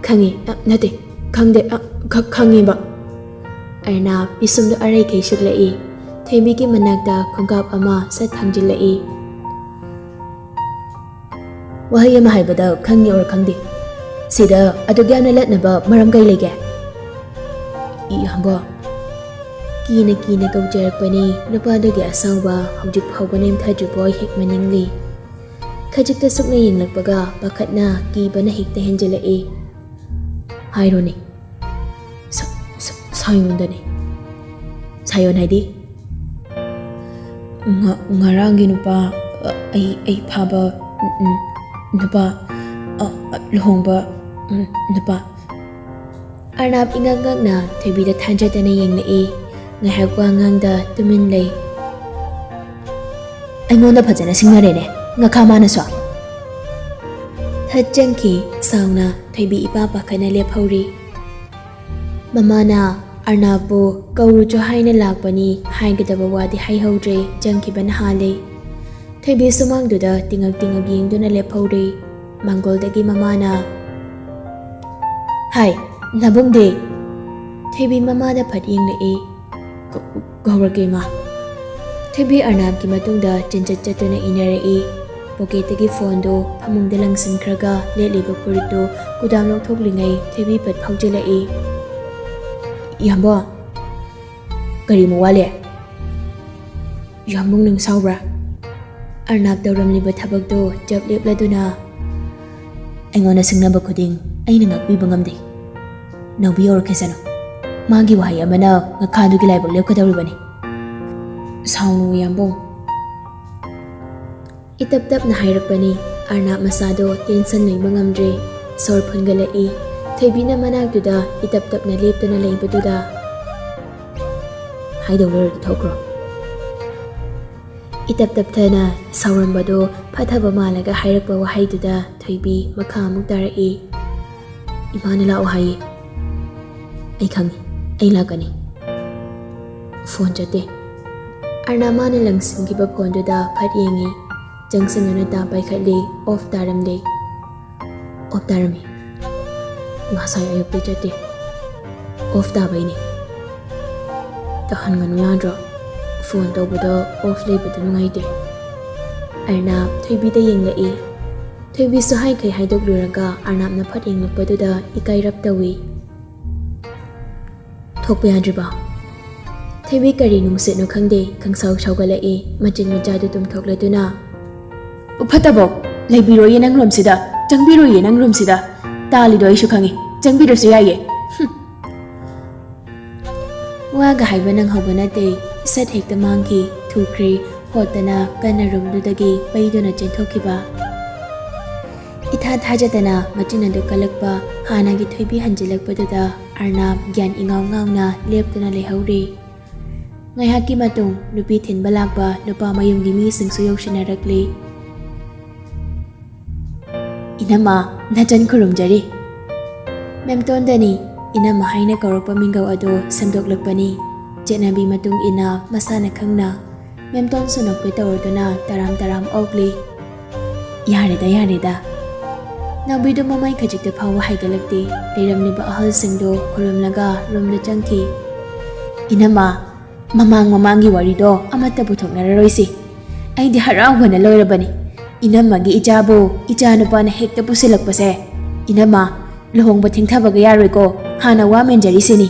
"ꯈꯪꯉꯤ, ꯑ, ꯅꯠꯇꯦ, ꯈꯪꯗꯦ, ꯑ, ꯈ-, ꯈꯪꯉꯦꯕ꯫" ꯑꯔꯅꯥꯞ ꯄꯤꯁꯨꯝꯗꯨ ꯑꯔꯩꯈꯩ ꯁꯤꯛꯂꯛꯏ꯫ ꯊꯣꯏꯕꯤꯒꯤ ꯃꯅꯥꯛꯇ ꯈꯣꯡꯀꯥꯞ ꯑꯃ ꯁꯠ ꯊꯥꯡꯖꯤꯜꯂꯛꯏ꯫ "ꯋꯥꯍꯩ ꯑꯃ ꯍꯥꯏꯕꯗ ꯈꯪꯉꯤ ꯑꯣꯔ ꯈꯪꯗꯦ꯫ ꯁꯤꯗ ꯑꯗꯨꯛ ꯌꯥꯝꯅ ꯂꯠꯅꯕ ꯃꯔꯝ ꯀꯩ ꯂꯩꯒꯦ?" "ꯏꯌꯥꯝꯕ꯫" ꯀꯤꯅ ꯀꯤꯅ ꯀꯧꯖꯔꯛꯄꯅꯤ꯫ ꯅꯨꯄꯥꯗꯨꯒꯤ ꯑꯁꯥꯎꯕ ꯍꯧꯖꯤꯛ ꯐꯥꯎꯕ ꯅꯦꯝꯊꯗ꯭ꯔꯤꯕꯣꯏ ꯍꯦꯛ ꯃꯅꯤꯡꯂꯤ꯫ ꯈꯖꯤꯛꯇ ꯁꯨꯛꯅ ꯌꯦꯡꯂꯛꯄꯒ ꯄꯥꯈꯠꯅ ꯀꯤꯕꯅ ꯍꯦꯛꯇ ꯍꯦꯟꯖꯤꯜꯂꯛꯏ꯫ ꯍꯥꯏꯔꯣꯅꯦ꯫ ꯁ-, ꯁ-, ꯁꯥꯌꯣꯟꯗꯅꯦ꯫ ꯁꯥꯌꯣꯟ ꯍꯥꯏꯗꯤ? ꯉ-, ꯉꯔꯥꯡꯒꯤ ꯅꯨꯄꯥ, ꯑ, ꯑꯩ, ꯑꯩ ꯐꯥꯕ, ꯎꯝ, ꯎꯝ, ꯅꯨꯄꯥ, ꯑ, ꯑ, ꯂꯨꯍꯣꯡꯕ, ꯎꯝ, ꯅꯨꯄꯥ꯫ ꯑꯔꯅꯥꯕ ꯏꯉꯛ ꯉꯛꯅ ꯊꯣꯏꯕꯤꯗ ꯊꯥꯖꯗꯅ ꯌꯦꯡꯂꯛꯏ꯫ ꯉꯥꯏꯍꯥꯛ ꯋꯥ ꯉꯥꯡꯗ ꯇꯨꯃꯤꯟ ꯂꯩ꯫ ꯑꯩꯉꯣꯟꯗ ꯐꯖꯅ ꯁꯤꯡꯅꯔꯦꯅꯦ, ꯉꯈꯥ ꯃꯥꯅꯁꯨ꯫ ꯊꯠ ꯆꯪꯈꯤ ꯁꯥꯎꯅ꯫ ꯊꯣꯏꯕꯤ ꯏꯄꯥ ꯄꯥꯈꯠꯅ ꯂꯦꯞꯍꯧꯔꯤ꯫ ꯃꯃꯥꯅ ꯑꯔꯅꯥꯕꯄꯨ ꯀꯧꯔꯨꯆꯣ ꯍꯥꯏꯅ ꯂꯥꯛꯄꯅꯤ ꯍꯥꯏꯒꯗꯕ ꯋꯥꯗꯤ ꯍꯥꯏꯍꯧꯗ꯭ꯔꯦ, ꯆꯪꯈꯤꯕꯅ ꯍꯥꯜꯂꯦ꯫ ꯊꯣꯏꯕꯤ ꯁꯨꯃꯥꯡꯗꯨꯗ ꯇꯤꯡꯉꯛ ꯇꯤꯡꯉꯛ ꯌꯦꯡꯗꯨꯅ ꯂꯦꯞꯍꯧꯔꯦ꯫ ꯃꯥꯡꯒꯣꯜꯗꯒꯤ ꯃꯃꯥꯅ, "ꯍꯥꯏ, ꯅꯕꯨꯡꯗꯤ?" ꯊꯣꯏꯕꯤ ꯃꯃꯥꯗ ꯐꯠ ꯌꯦꯡꯂꯛꯏ꯫ "ꯀ-, ꯀꯧꯔꯛꯀꯦ, ꯏꯃꯥ꯫" ꯊꯣꯏꯕꯤ ꯑꯔꯅꯥꯕꯀꯤ ꯃꯇꯨꯡꯗ ꯆꯦꯟꯆꯠ ꯆꯠꯇꯨꯅ ꯏꯟꯅꯔꯛꯏ꯫ ꯄꯣꯀꯦꯠꯇꯒꯤ ꯐꯣꯟꯗꯨ ꯐꯃꯨꯡꯗ ꯂꯪꯁꯤꯟꯈ꯭ꯔꯒ ꯂꯤꯠꯂꯤꯕ ꯐꯨꯔꯤꯠꯇꯨ ꯀꯨꯗꯥꯝ ꯂꯧꯊꯣꯛꯂꯤꯉꯩ ꯊꯣꯏꯕꯤ ꯐꯠ ꯐꯥꯎꯖꯤꯜꯂꯛꯏ꯫ "ꯏꯌꯥꯝꯕ, ꯀꯔꯤꯃꯨꯛ ꯋꯥꯠꯂꯤ?" "ꯏꯌꯥꯝꯕꯨꯡ, ꯅꯪ ꯁꯥꯎꯕ꯭ꯔꯥ?" ꯑꯔꯅꯥꯕ ꯇꯧꯔꯝꯂꯤꯕ ꯊꯕꯛꯇꯨ ꯆꯞ ꯂꯦꯞꯂꯗꯨꯅ, "ꯑꯩꯉꯣꯟꯗ ꯁꯤꯡꯅꯕ ꯈꯨꯗꯤꯡ ꯑꯩꯅ ꯉꯥꯛꯄꯤꯕ ꯉꯝꯗꯦ꯫ ꯅꯥꯎꯕꯤ ꯌꯧꯔꯛꯈꯤꯁꯅꯨ꯫ ꯃꯥꯒꯤ ꯋꯥꯍꯩ ꯑꯃꯅ ꯉꯈꯥꯗꯨꯒꯤ ꯂꯥꯏꯕꯛ ꯂꯦꯞꯀꯗꯧꯔꯤꯕꯅꯤ꯫ ꯁꯥꯎꯅꯨ, ꯏꯌꯥꯝꯕꯨꯡ꯫" ꯏꯇꯞ ꯇꯞꯅ ꯍꯥꯏꯔꯛꯄꯅꯤ꯫ ꯑꯔꯅꯥꯕ ꯃꯁꯥꯗꯣ ꯇꯦꯟꯁꯟ ꯂꯩꯕ ꯉꯝꯗ꯭ꯔꯦ꯫ ꯁꯣꯔ ꯐꯨꯟꯒꯠꯂꯛꯏ꯫ ꯊꯣꯏꯕꯤꯅ ꯃꯅꯥꯛꯇꯨꯗ ꯏꯇꯞ ꯇꯞꯅ ꯂꯦꯞꯇꯨꯅ ꯂꯩꯕꯗꯨꯗ, "ꯍꯥꯏꯗꯧ ꯂꯣꯏꯔꯗꯤ ꯊꯣꯛꯈ꯭ꯔꯣ꯫" ꯏꯇꯞ ꯇꯞꯊꯅ ꯁꯥꯎꯔꯝꯕꯗꯣ ꯐꯠꯇꯕ ꯃꯥꯜꯂꯒ ꯍꯥꯏꯔꯛꯄ ꯋꯥꯍꯩꯗꯨꯗ ꯊꯣꯏꯕꯤ ꯃꯈꯥ ꯑꯃꯨꯛ ꯇꯥꯔꯛꯏ꯫ "ꯏꯃꯥꯅ ꯂꯥꯛꯑꯣ ꯍꯥꯏꯌꯦ꯫" "ꯑꯩ ꯈꯪꯉꯤ, ꯑꯩ ꯂꯥꯛꯀꯅꯤ꯫" ꯐꯣꯟ ꯆꯠꯇꯦ꯫ ꯑꯔꯅꯥꯕ ꯃꯥꯅ ꯂꯪꯁꯤꯟꯈꯤꯕ ꯐꯣꯟꯗꯨꯗ ꯐꯠ ꯌꯦꯡꯉꯤ꯫ ꯆꯪꯁꯤꯟꯗꯨꯅ ꯇꯥ ꯄꯥꯏꯈꯠꯂꯤ, ꯑꯣꯐ ꯇꯥꯔꯝꯗꯦ꯫ "ꯑꯣꯐ ꯇꯥꯔꯝꯃꯤ꯫ ꯉꯁꯥꯏ ꯑꯌꯨꯛꯇꯤ ꯆꯠꯇꯦ꯫ ꯑꯣꯐ ꯇꯥꯕꯩꯅꯦ꯫ ꯇꯧꯍꯟꯒꯅꯨ ꯌꯥꯗ꯭ꯔꯣ? ꯐꯣꯟ ꯇꯧꯕꯗ ꯑꯣꯐ ꯂꯩꯕꯗꯨ ꯅꯨꯡꯉꯥꯏꯇꯦ꯫" ꯑꯔꯅꯥꯕ ꯊꯣꯏꯕꯤꯗ ꯌꯦꯡꯂꯛꯏ꯫ ꯊꯣꯏꯕꯤꯁꯨ ꯍꯥꯏꯈꯩ ꯍꯥꯏꯗꯣꯛꯂꯨꯔꯒ ꯑꯔꯅꯥꯕꯅ ꯐꯠ ꯌꯦꯡꯂꯛꯄꯗꯨꯗ ꯏꯀꯥꯏꯔꯞ ꯇꯧꯏ꯫ "ꯊꯣꯛꯄ ꯌꯥꯗ꯭ꯔꯤꯕꯣ?" ꯊꯣꯏꯕꯤ ꯀꯔꯤ ꯅꯨꯡꯁꯤꯠꯅꯣ ꯈꯪꯗꯦ, ꯈꯪꯁꯥꯎ ꯁꯥꯎꯒꯠꯂꯛꯏ, ꯃꯆꯤꯟ ꯃꯆꯥꯗꯨ ꯇꯨꯝꯊꯣꯛꯂꯗꯨꯅ꯫ "ꯐꯠꯇꯕꯧ, ꯂꯩꯕꯤꯔꯣꯏꯌꯦ ꯅꯪ ꯔꯨꯝꯁꯤꯗ, ꯆꯪꯕꯤꯔꯣꯏꯌꯦ ꯅꯪ ꯔꯨꯝꯁꯤꯗ꯫ ꯇꯥꯜꯂꯤꯗꯣ ꯑꯩꯁꯨ ꯈꯪꯉꯤ, ꯆꯪꯕꯤꯔꯁꯨ ꯌꯥꯏꯌꯦ꯫ ꯍꯨꯝ꯫ ꯋꯥꯒ ꯍꯥꯏꯕ ꯅꯪꯍꯧꯕ ꯅꯠꯇꯦ꯫ ꯁꯠ ꯍꯦꯛꯇ ꯃꯥꯡꯈꯤ꯫ ꯊꯨꯈ꯭ꯔꯦ꯫ ꯍꯣꯠꯇꯅ ꯀꯟꯅ ꯔꯨꯝꯗꯨꯗꯒꯤ ꯄꯩꯗꯨꯅ ꯆꯦꯟꯊꯣꯛꯈꯤꯕ꯫ ꯏꯊꯥ ꯊꯥꯖꯗꯅ ꯃꯆꯤꯟ ꯑꯗꯨ ꯀꯜꯂꯛꯄ, ꯍꯥꯟꯅꯒꯤ ꯊꯣꯏꯕꯤ ꯍꯟꯖꯤꯜꯂꯛꯄꯗꯨꯗ ꯑꯔꯅꯥꯕ ꯒ꯭ꯌꯥꯟ ꯏꯉꯥꯎ ꯉꯥꯎꯅ ꯂꯦꯞꯇꯨꯅ ꯂꯩꯍꯧꯔꯦ꯫ ꯉꯥꯏꯍꯥꯛꯀꯤ ꯃꯇꯨꯡ ꯅꯨꯄꯤ ꯊꯤꯟꯕ ꯂꯥꯛꯄ ꯅꯨꯄꯥ ꯃꯌꯨꯝꯒꯤ ꯃꯤꯁꯤꯡꯁꯨ ꯌꯧꯁꯤꯟꯅꯔꯛꯂꯦ꯫ "ꯏꯅꯝꯃ, ꯅꯆꯟ ꯈꯨꯔꯨꯝꯖꯔꯤ꯫" ꯃꯦꯝꯇꯣꯟꯗꯅꯤ ꯏꯅꯝꯃ ꯍꯥꯏꯅ ꯀꯧꯔꯛꯄ ꯃꯤꯡꯒꯧ ꯑꯗꯨ ꯁꯦꯝꯗꯣꯛꯂꯛꯄꯅꯤ꯫ ꯆꯠꯅꯕꯤ ꯃꯇꯨꯡ ꯏꯟꯅ ꯃꯁꯥꯅ ꯈꯪꯅ ꯃꯦꯝꯇꯣꯟꯁꯨ ꯅꯣꯛꯐꯦꯠ ꯇꯧꯔꯗꯨꯅ ꯇꯔꯥꯝ ꯇꯔꯥꯝ ꯑꯣꯛꯂꯤ꯫ "ꯌꯥꯔꯦꯗ, ꯌꯥꯔꯦꯗ꯫" ꯅꯥꯎꯕꯤꯗꯨ ꯃꯃꯥꯏ ꯈꯖꯤꯛꯇ ꯐꯥꯎꯕ ꯍꯥꯏꯒꯠꯂꯛꯇꯦ꯫ ꯂꯩꯔꯝꯂꯤꯕ ꯑꯍꯜꯁꯤꯡꯗꯨ ꯈꯨꯔꯨꯝꯂꯒ ꯔꯨꯝꯗ ꯆꯪꯈꯤ꯫ "ꯏꯅꯝꯃ, ꯃꯃꯥꯡ ꯃꯃꯥꯡꯒꯤ ꯋꯥꯔꯤꯗꯣ ꯑꯃꯠꯇ ꯄꯨꯊꯣꯛꯅꯔꯔꯣꯏꯁꯤ꯫ ꯑꯩꯗꯤ ꯍꯔꯥꯎꯕꯅ ꯂꯣꯏꯔꯕꯅꯤ꯫ ꯏꯅꯝꯃꯒꯤ ꯏꯆꯥꯕꯨ ꯏꯆꯥ ꯅꯨꯄꯥꯅ ꯍꯦꯛꯇ ꯄꯨꯁꯤꯜꯂꯛꯄꯁꯦ꯫ ꯏꯅꯝꯃ, ꯂꯨꯍꯣꯡꯕ ꯊꯦꯡꯊꯕꯒ ꯌꯥꯔꯣꯏꯀꯣ, ꯍꯥꯟꯅ ꯋꯥ ꯃꯦꯟꯖꯔꯤꯁꯤꯅꯤ꯫"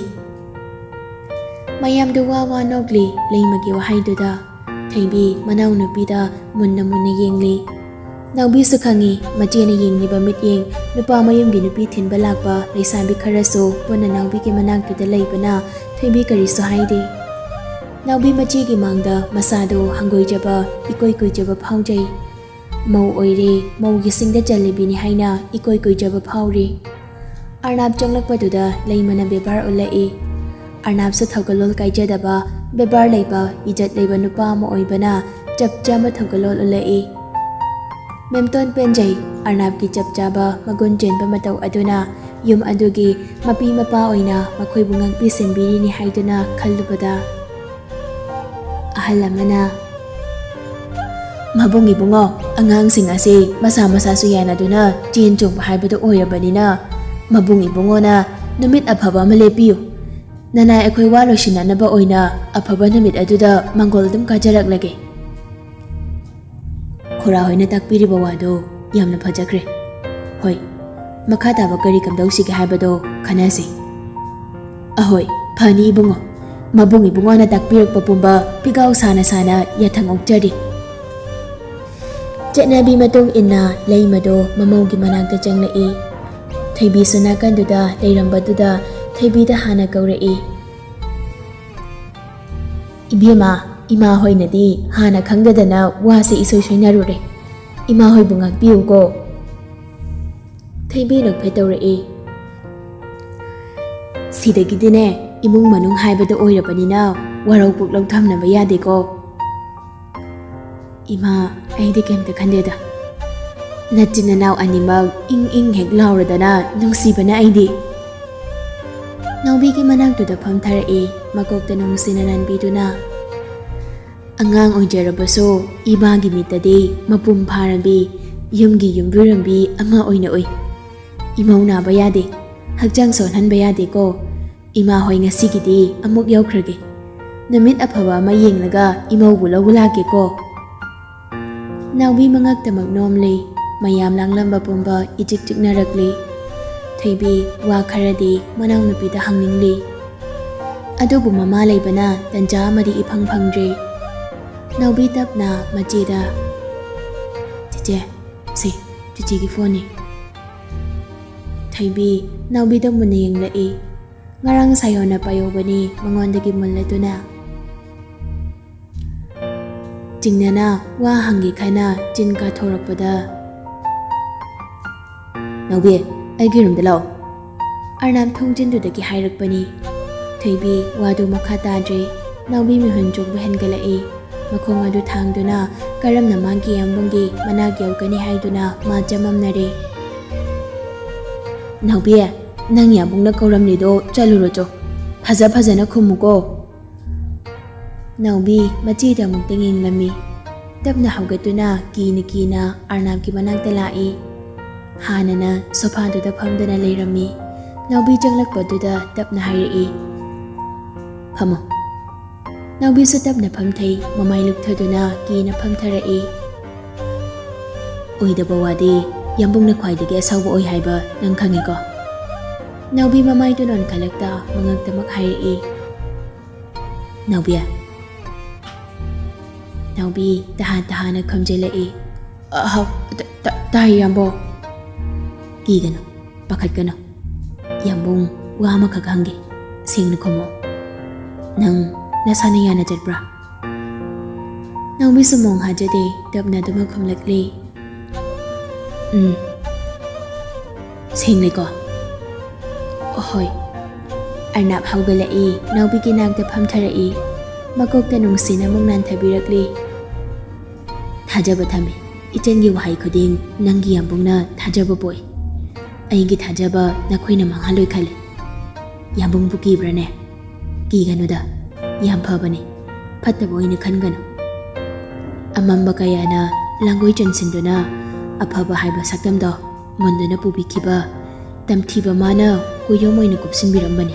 ꯃꯌꯥꯝꯗꯨ ꯋꯥ ꯋꯥ ꯅꯣꯛꯂꯤ ꯂꯩꯃꯒꯤ ꯋꯥꯍꯩꯗꯨꯗ꯫ ꯊꯣꯏꯕꯤ ꯃꯅꯥꯎꯅꯨꯄꯤꯗ ꯃꯨꯟꯅ ꯃꯨꯟꯅ ꯌꯦꯡꯂꯤ꯫ ꯅꯥꯎꯕꯤꯁꯨ ꯈꯪꯏ, ꯃꯆꯦꯅ ꯌꯦꯡꯂꯤꯕ ꯃꯤꯠꯌꯦꯡ ꯅꯨꯄꯥ ꯃꯌꯨꯝꯒꯤ ꯅꯨꯄꯤ ꯊꯤꯟꯕ ꯂꯥꯛꯄ ꯂꯩꯁꯥꯕꯤ ꯈꯔꯁꯨ ꯄꯨꯟꯅ ꯅꯥꯎꯕꯤꯒꯤ ꯃꯅꯥꯛꯇꯨꯗ ꯂꯩꯕꯅ ꯊꯣꯏꯕꯤ ꯀꯔꯤꯁꯨ ꯍꯥꯏꯗꯦ꯫ ꯅꯥꯎꯕꯤ ꯃꯆꯦꯒꯤ ꯃꯥꯡꯗ ꯃꯁꯥꯗꯨ ꯍꯪꯒꯣꯏꯖꯕ, ꯏꯀꯣꯏ ꯀꯨꯏꯖꯕ ꯐꯥꯎꯖꯩ꯫ ꯃꯧ ꯑꯣꯏꯔꯦ, ꯃꯧꯒꯤ ꯁꯤꯡꯗ ꯆꯜꯂꯤꯕꯤꯅꯤ ꯍꯥꯏꯅ ꯏꯀꯣꯏ ꯀꯨꯏꯖꯕ ꯐꯥꯎꯔꯤ꯫ ꯑꯔꯅꯥꯕ ꯆꯪꯂꯛꯄꯗꯨꯗ ꯂꯩꯃꯅ ꯕꯦꯕꯥꯔ ꯎꯠꯂꯛꯏ꯫ ꯑꯔꯅꯥꯕꯁꯨ ꯊꯧꯒꯜꯂꯣꯟ ꯀꯥꯏꯖꯗꯕ, ꯕꯦꯕꯥꯔ ꯂꯩꯕ, ꯏꯖꯠ ꯂꯩꯕ ꯅꯨꯄꯥ ꯑꯃ ꯑꯣꯏꯕꯅ ꯆꯞ ꯆꯥꯕ ꯊꯧꯒꯜꯂꯣꯟ ꯎꯠꯂꯛꯏ꯫ ꯃꯦꯝꯇꯣꯟ ꯄꯦꯟꯖꯩ, ꯑꯔꯅꯥꯕꯀꯤ ꯆꯞ ꯆꯥꯕ ꯃꯒꯨꯟ ꯆꯦꯟꯕ ꯃꯇꯧ ꯑꯗꯨꯅ ꯌꯨꯝ ꯑꯗꯨꯒꯤ ꯃꯄꯤ ꯃꯄꯥ ꯑꯣꯏꯅ ꯃꯈꯣꯏꯕꯨ ꯉꯥꯛꯄꯤ ꯁꯦꯟꯕꯤꯔꯤꯅꯤ ꯍꯥꯏꯗꯨꯅ ꯈꯜꯂꯨꯕꯗ꯫ ꯑꯍꯜ ꯑꯃꯅ, "ꯃꯕꯨꯡ ꯏꯕꯨꯡꯉꯣ, ꯑꯉꯥꯡꯁꯤꯡ ꯑꯁꯤ ꯃꯁꯥ ꯃꯁꯥꯁꯨ ꯌꯥꯅꯗꯨꯅ ꯆꯦꯟ ꯆꯣꯡꯕ ꯍꯥꯏꯕꯗꯨ ꯑꯣꯏꯔꯕꯅꯤꯅ, ꯃꯕꯨꯡ ꯏꯕꯨꯡꯉꯣꯅ ꯅꯨꯃꯤꯠ ꯑꯐꯕ ꯑꯃ ꯂꯦꯞꯄꯤꯌꯨ꯫ ꯅꯅꯥꯏ ꯑꯩꯈꯣꯏ ꯋꯥ ꯂꯣꯏꯁꯤꯟꯅꯅꯕ ꯑꯣꯏꯅ ꯑꯐꯕ ꯅꯨꯃꯤꯠ ꯑꯗꯨꯗ ꯃꯪꯒꯣꯜ ꯑꯗꯨꯝ ꯀꯥꯖꯔꯛꯂꯒꯦ꯫" ꯈꯨꯔꯥ ꯍꯣꯏꯅ ꯇꯥꯛꯄꯤꯔꯤꯕ ꯋꯥꯗꯣ ꯌꯥꯝꯅ ꯐꯖꯈ꯭ꯔꯦ꯫ ꯍꯣꯏ, ꯃꯈꯥ ꯇꯥꯕ ꯀꯔꯤ ꯀꯝꯗꯧꯁꯤꯒꯦ ꯍꯥꯏꯕꯗꯣ ꯈꯟꯅꯁꯤ꯫ ꯑꯍꯣꯏ, ꯐꯅꯤ ꯏꯕꯨꯡꯉꯣ꯫ ꯃꯕꯨꯡ ꯏꯕꯨꯡꯉꯣꯅ ꯇꯥꯛꯄꯤꯔꯛꯄ ꯄꯨꯝꯕ ꯄꯤꯒꯥꯎ ꯁꯥꯅ ꯁꯥꯅ ꯌꯥꯊꯪ ꯑꯣꯛꯆꯔꯤ꯫ ꯆꯠꯅꯕꯤ ꯃꯇꯨꯡ ꯏꯟꯅ ꯂꯩꯃꯗꯣ ꯃꯃꯧꯒꯤ ꯃꯅꯥꯛꯇ ꯆꯪꯂꯛꯏ꯫ ꯊꯣꯏꯕꯤꯁꯨ ꯅꯥꯀꯟꯗꯨꯗ ꯂꯩꯔꯝꯕꯗꯨꯗ ꯊꯣꯏꯕꯤꯗ ꯍꯥꯟꯅ ꯀꯧꯔꯛꯏ꯫ "ꯏꯕꯦꯝꯃ, ꯏꯃꯥ ꯍꯣꯏꯅꯗꯤ ꯍꯥꯟꯅ ꯈꯪꯗꯗꯅ ꯋꯥꯁꯦ ꯏꯁꯣꯏ ꯁꯣꯏꯅꯔꯨꯔꯦ꯫ ꯏꯃꯥ ꯍꯣꯏꯕꯨ ꯉꯥꯛꯄꯤꯌꯨꯀꯣ꯫" ꯊꯣꯏꯕꯤ ꯅꯣꯛꯐꯦꯠ ꯇꯧꯔꯛꯏ꯫ "ꯁꯤꯗꯒꯤꯗꯤꯅꯦ, ꯏꯃꯨꯡ ꯃꯅꯨꯡ ꯍꯥꯏꯕꯗꯣ ꯑꯣꯏꯔꯕꯅꯤꯅ ꯋꯥꯔꯧ ꯄꯨꯛꯂꯧ ꯊꯝꯅꯕ ꯌꯥꯗꯦꯀꯣ꯫" "ꯏꯃꯥ, ꯑꯩꯗꯤ ꯀꯩꯝꯇ ꯈꯟꯗꯦꯗ꯫ ꯅꯆꯤꯟ ꯅꯅꯥꯎ ꯑꯅꯤꯃꯛ ꯏꯪ ꯏꯪ ꯍꯦꯛ ꯂꯥꯎꯔꯗꯅ ꯅꯨꯡꯁꯤꯕꯅ ꯑꯩꯗꯤ꯫" ꯅꯥꯎꯕꯤꯒꯤ ꯃꯅꯥꯛꯇꯨꯗ ꯐꯝꯊꯔꯛꯏ, ꯃꯀꯣꯛꯇ ꯅꯨꯡꯁꯤꯅ ꯅꯟꯕꯤꯗꯨꯅ꯫ "ꯑꯉꯥꯡ ꯑꯣꯏꯖꯔꯕꯁꯨ ꯏꯃꯥꯒꯤ ꯃꯤꯠꯇꯗꯤ ꯃꯄꯨꯡ ꯐꯥꯔꯕꯤ, ꯌꯨꯝꯒꯤ ꯌꯨꯝꯕꯨꯔꯦꯝꯕꯤ ꯑꯃ ꯑꯣꯏꯅ ꯎꯏ꯫ ꯏꯃꯧ ꯅꯥꯕ ꯌꯥꯗꯦ, ꯍꯛꯆꯥꯡ ꯁꯣꯟꯍꯟꯕ ꯌꯥꯗꯦꯀꯣ꯫ ꯏꯃꯥ ꯍꯣꯏ ꯉꯁꯤꯒꯤꯗꯤ ꯑꯃꯨꯛ ꯌꯧꯈ꯭ꯔꯒꯦ꯫ ꯅꯨꯃꯤꯠ ꯑꯐꯕ ꯑꯃ ꯌꯦꯡꯂꯒ ꯏꯃꯧꯕꯨ ꯂꯧꯕ ꯂꯥꯛꯀꯦꯀꯣ꯫" ꯅꯥꯎꯕꯤ ꯃꯉꯛꯇꯃꯛ ꯅꯣꯝꯂꯤ, ꯃꯌꯥꯝ ꯂꯥꯡꯂꯝꯕ ꯄꯨꯝꯕ ꯏꯆꯤꯛ ꯆꯤꯛꯅꯔꯛꯂꯤ꯫ ꯊꯣꯏꯕꯤ ꯋꯥ ꯈꯔꯗꯤ ꯃꯅꯥꯎꯅꯨꯄꯤꯗ ꯍꯪꯅꯤꯡꯂꯤ꯫ ꯑꯗꯨꯕꯨ ꯃꯃꯥ ꯂꯩꯕꯅ ꯇꯟꯖꯥ ꯑꯃꯗꯤ ꯏꯐꯪ ꯐꯪꯗ꯭ꯔꯦ꯫ ꯅꯥꯎꯕꯤ ꯇꯞꯅ ꯃꯆꯦꯗ, "ꯆꯦꯆꯦ, ꯁꯤ ꯆꯦꯆꯦꯒꯤ ꯐꯣꯟꯅꯤ꯫" ꯊꯣꯏꯕꯤ ꯅꯥꯎꯕꯤꯗ ꯃꯨꯟꯅ ꯌꯦꯡꯂꯛꯏ꯫ ꯉꯔꯥꯡ ꯁꯥꯌꯣꯟꯅ ꯄꯥꯏꯍꯧꯕꯅꯤ ꯃꯉꯣꯟꯗꯒꯤ ꯃꯨꯜꯂꯗꯨꯅ꯫ ꯆꯤꯡꯅꯅ ꯋꯥ ꯍꯪꯒꯦ ꯈꯟꯅ ꯆꯤꯟ ꯀꯥꯊꯣꯔꯛꯄꯗ, "ꯅꯥꯎꯕꯤ, ꯑꯩꯒꯤ ꯔꯨꯝꯗ ꯂꯥꯛꯑꯣ꯫" ꯑꯔꯅꯥꯞ ꯊꯣꯡꯖꯤꯟꯗꯨꯗꯒꯤ ꯍꯥꯏꯔꯛꯄꯅꯤ꯫ ꯊꯣꯏꯕꯤ ꯋꯥꯗꯨ ꯃꯈꯥ ꯇꯥꯗ꯭ꯔꯦ꯫ ꯅꯥꯎꯕꯤ ꯃꯤꯍꯨꯟ ꯆꯣꯛꯄ ꯍꯦꯟꯒꯠꯂꯛꯏ꯫ ꯃꯈꯣꯡ ꯑꯗꯨ ꯊꯥꯡꯗꯨꯅ ꯀꯔꯝꯅ ꯃꯥꯒꯤ ꯌꯥꯝꯕꯨꯡꯒꯤ ꯃꯅꯥꯛ ꯌꯧꯒꯅꯤ ꯍꯥꯏꯗꯨꯅ ꯃꯥ ꯆꯃꯝꯅꯔꯦ꯫ "ꯅꯥꯎꯕꯤ, ꯅꯪ ꯌꯥꯝꯕꯨꯡꯅ ꯀꯧꯔꯝꯂꯤꯗꯣ ꯆꯠꯂꯨꯔꯣ ꯆꯣ꯫ ꯐꯖ ꯐꯖꯅ ꯈꯨꯝꯃꯨꯀꯣ꯫" ꯅꯥꯎꯕꯤ ꯃꯆꯦꯗ ꯑꯃꯨꯛꯇꯪ ꯌꯦꯡꯂꯝꯃꯤ꯫ ꯇꯞꯅ ꯍꯧꯒꯠꯇꯨꯅ ꯀꯤꯅ ꯀꯤꯅ ꯑꯔꯅꯥꯞꯀꯤ ꯃꯅꯥꯛꯇ ꯂꯥꯛꯏ꯫ ꯍꯥꯟꯅꯅ ꯁꯣꯐꯥꯗꯨꯗ ꯐꯝꯗꯨꯅ ꯂꯩꯔꯝꯃꯤ꯫ ꯅꯥꯎꯕꯤ ꯆꯪꯂꯛꯄꯗꯨꯗ ꯇꯞꯅ ꯍꯥꯏꯔꯛꯏ, "ꯐꯝꯃꯣ꯫" ꯅꯥꯎꯕꯤꯁꯨ ꯇꯞꯅ ꯐꯝꯊꯩ, ꯃꯃꯥꯏ ꯂꯨꯞꯊꯗꯨꯅ ꯀꯤꯅ ꯐꯝꯊꯔꯛꯏ꯫ "ꯑꯣꯏꯗꯕ ꯋꯥꯗꯤ ꯌꯥꯝꯕꯨꯡꯅ ꯈ꯭ꯋꯥꯏꯗꯒꯤ ꯑꯁꯥꯎꯕ ꯑꯣꯏ ꯍꯥꯏꯕ ꯅꯪ ꯈꯪꯉꯤꯀꯣ?" ꯅꯥꯎꯕꯤ ꯃꯃꯥꯏꯗꯨ ꯅꯣꯟꯈꯠꯂꯛꯇ ꯃꯉꯛꯇꯃꯛ ꯍꯥꯏꯔꯛꯏ꯫ "ꯅꯥꯎꯕꯤ?" ꯅꯥꯎꯕꯤ ꯇꯍꯥ ꯇꯍꯥꯅ ꯈꯨꯝꯖꯤꯜꯂꯛꯏ꯫ "ꯑꯍꯥꯎ, ꯇ-, ꯇ-, ꯇꯥꯏ, ꯌꯥꯝꯕꯣ꯫" "ꯀꯤꯒꯅꯨ, ꯄꯥꯈꯠꯀꯅꯨ꯫ ꯌꯥꯝꯕꯨꯡ, ꯋꯥ ꯑꯃꯈꯛ ꯍꯪꯒꯦ, ꯁꯦꯡꯅ ꯈꯨꯝꯃꯣ꯫ ꯅꯪ ꯅꯁꯥꯅ ꯌꯥꯅ ꯆꯠꯄ꯭ꯔꯥ? ꯅꯥꯎꯕꯤꯁꯨ ꯃꯣꯡ ꯍꯥꯖꯗꯦ, ꯇꯞꯅ ꯑꯗꯨꯃꯛ ꯈꯨꯝꯂꯛꯂꯤ꯫ ꯎꯝ꯫ ꯁꯦꯡꯂꯦꯀꯣ? ꯑꯍꯣꯏ꯫ ꯑꯔꯅꯥꯞ ꯍꯧꯒꯠꯂꯛꯏ, ꯅꯥꯎꯕꯤꯒꯤ ꯅꯥꯛꯇ ꯐꯝꯊꯔꯛꯏ, ꯃꯀꯣꯛꯇ ꯅꯨꯡꯁꯤꯅ ꯑꯃꯨꯛ ꯅꯥꯟꯊꯕꯤꯔꯛꯂꯤ꯫ ꯊꯥꯖꯕ ꯊꯝꯃꯤ꯫ ꯏꯆꯟꯒꯤ ꯋꯥꯍꯩ ꯈꯨꯗꯤꯡ ꯅꯪꯒꯤ ꯌꯥꯝꯕꯨꯡꯅ ꯊꯥꯖꯕ ꯄꯣꯛꯏ꯫ ꯑꯩꯒꯤ ꯊꯥꯖꯕ ꯅꯈꯣꯏꯅ ꯃꯥꯡꯍꯜꯂꯣꯏ ꯈꯜꯂꯤ꯫ ꯌꯥꯝꯕꯨꯡꯕꯨ ꯀꯤꯕ꯭ꯔꯅꯦ? ꯀꯤꯒꯅꯨꯗ, ꯌꯥꯝ ꯐꯕꯅꯤ꯫ ꯐꯠꯇꯕ ꯑꯣꯏꯅ ꯈꯟꯒꯅꯨ꯫ ꯑꯃꯝꯕ ꯀꯌꯥꯅ ꯂꯥꯡꯒꯣꯏ ꯆꯟꯁꯤꯟꯗꯨꯅ ꯑꯐꯕ ꯍꯥꯏꯕ ꯁꯛꯇꯝꯗꯣ ꯃꯨꯟꯗꯨꯅ ꯄꯨꯕꯤꯈꯤꯕ ꯇꯝꯊꯤꯕ ꯃꯥꯅ ꯀꯨꯌꯣꯝ ꯑꯣꯏꯅ ꯀꯨꯞꯁꯤꯟꯕꯤꯔꯝꯕꯅꯤ꯫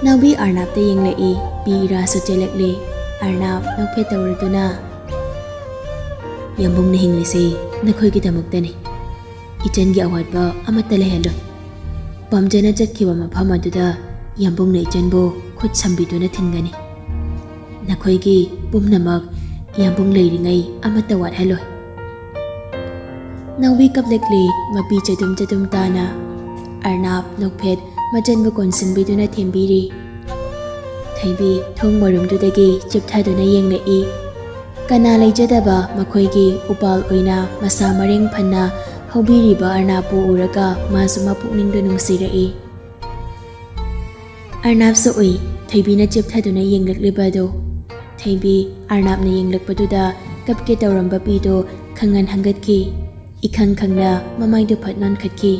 ꯅꯥꯎꯕꯤ ꯑꯔꯅꯥꯞꯇ ꯌꯦꯡꯂꯛꯏ, ꯄꯤ ꯏꯔꯥꯁꯨ ꯆꯦꯜꯂꯛꯂꯤ꯫ ꯑꯔꯅꯥꯞ ꯅꯣꯛꯐꯦꯠ ꯇꯧꯔꯗꯨꯅ, "ꯌꯥꯝꯕꯨꯡꯅ ꯍꯤꯡꯂꯤꯁꯦ ꯅꯈꯣꯏꯒꯤꯗꯃꯛꯇꯅꯤ꯫ ꯏꯆꯟꯒꯤ ꯑꯋꯥꯠꯄ ꯑꯃꯠꯇ ꯂꯩꯍꯜꯂꯣꯏ꯫ ꯄꯥꯝꯖꯅ ꯆꯠꯈꯤꯕ ꯃꯐꯝ ꯑꯗꯨꯗ ꯌꯥꯝꯕꯨꯡꯅ ꯏꯆꯟꯕꯨ ꯈꯨꯠ ꯁꯝꯕꯤꯗꯨꯅ ꯊꯤꯟꯒꯅꯤ꯫ ꯅꯈꯣꯏꯒꯤ ꯄꯨꯝꯅꯃꯛ ꯌꯥꯝꯕꯨꯡ ꯂꯩꯔꯤꯉꯩ ꯑꯃꯠꯇ ꯋꯥꯠꯍꯜꯂꯣꯏ"꯫ ꯅꯥꯎꯕꯤ ꯀꯞꯂꯛꯂꯤ, ꯃꯄꯤ ꯆꯗꯨꯝ ꯆꯗꯨꯝ ꯇꯥꯅ꯫ ꯑꯔꯅꯥꯞ ꯅꯣꯛꯐꯦꯠ ꯃꯆꯟꯕꯨ ꯀꯣꯟꯁꯤꯟꯕꯤꯗꯨꯅ ꯊꯦꯝꯕꯤꯔꯤ꯫ ꯊꯣꯏꯕꯤ ꯊꯣꯡ ꯃꯔꯨꯝꯗꯨꯗꯒꯤ ꯆꯤꯞꯊꯗꯨꯅ ꯌꯦꯡꯂꯛꯏ꯫ ꯀꯅꯥ ꯂꯩꯖꯗꯕ ꯃꯈꯣꯏꯒꯤ ꯎꯄꯥꯜ ꯑꯣꯏꯅ ꯃꯁꯥ ꯃꯔꯦꯡ ꯐꯟꯅ ꯍꯧꯕꯤꯔꯤꯕ ꯑꯔꯅꯥꯞꯄꯨ ꯎꯔꯒ ꯃꯥꯁꯨ ꯃꯄꯨꯛꯅꯤꯡꯗ ꯅꯨꯡꯁꯤꯔꯛꯏ꯫ ꯑꯔꯅꯥꯞꯁꯨ ꯎꯏ, ꯊꯣꯏꯕꯤꯅ ꯆꯤꯞꯊꯗꯨꯅ ꯌꯦꯡꯂꯛꯂꯤꯕ ꯑꯗꯨ꯫ ꯊꯣꯏꯕꯤ ꯑꯔꯅꯥꯞꯅ ꯌꯦꯡꯂꯛꯄꯗꯨꯗ ꯀꯞꯀꯦ ꯇꯧꯔꯝꯕ ꯄꯤꯗꯨ ꯈꯪꯍꯟ ꯍꯪꯒꯠꯈꯤ꯫ ꯏꯈꯪ ꯈꯪꯅ ꯃꯃꯥꯏꯗꯨ ꯐꯠ ꯅꯣꯟꯈꯠꯈꯤ꯫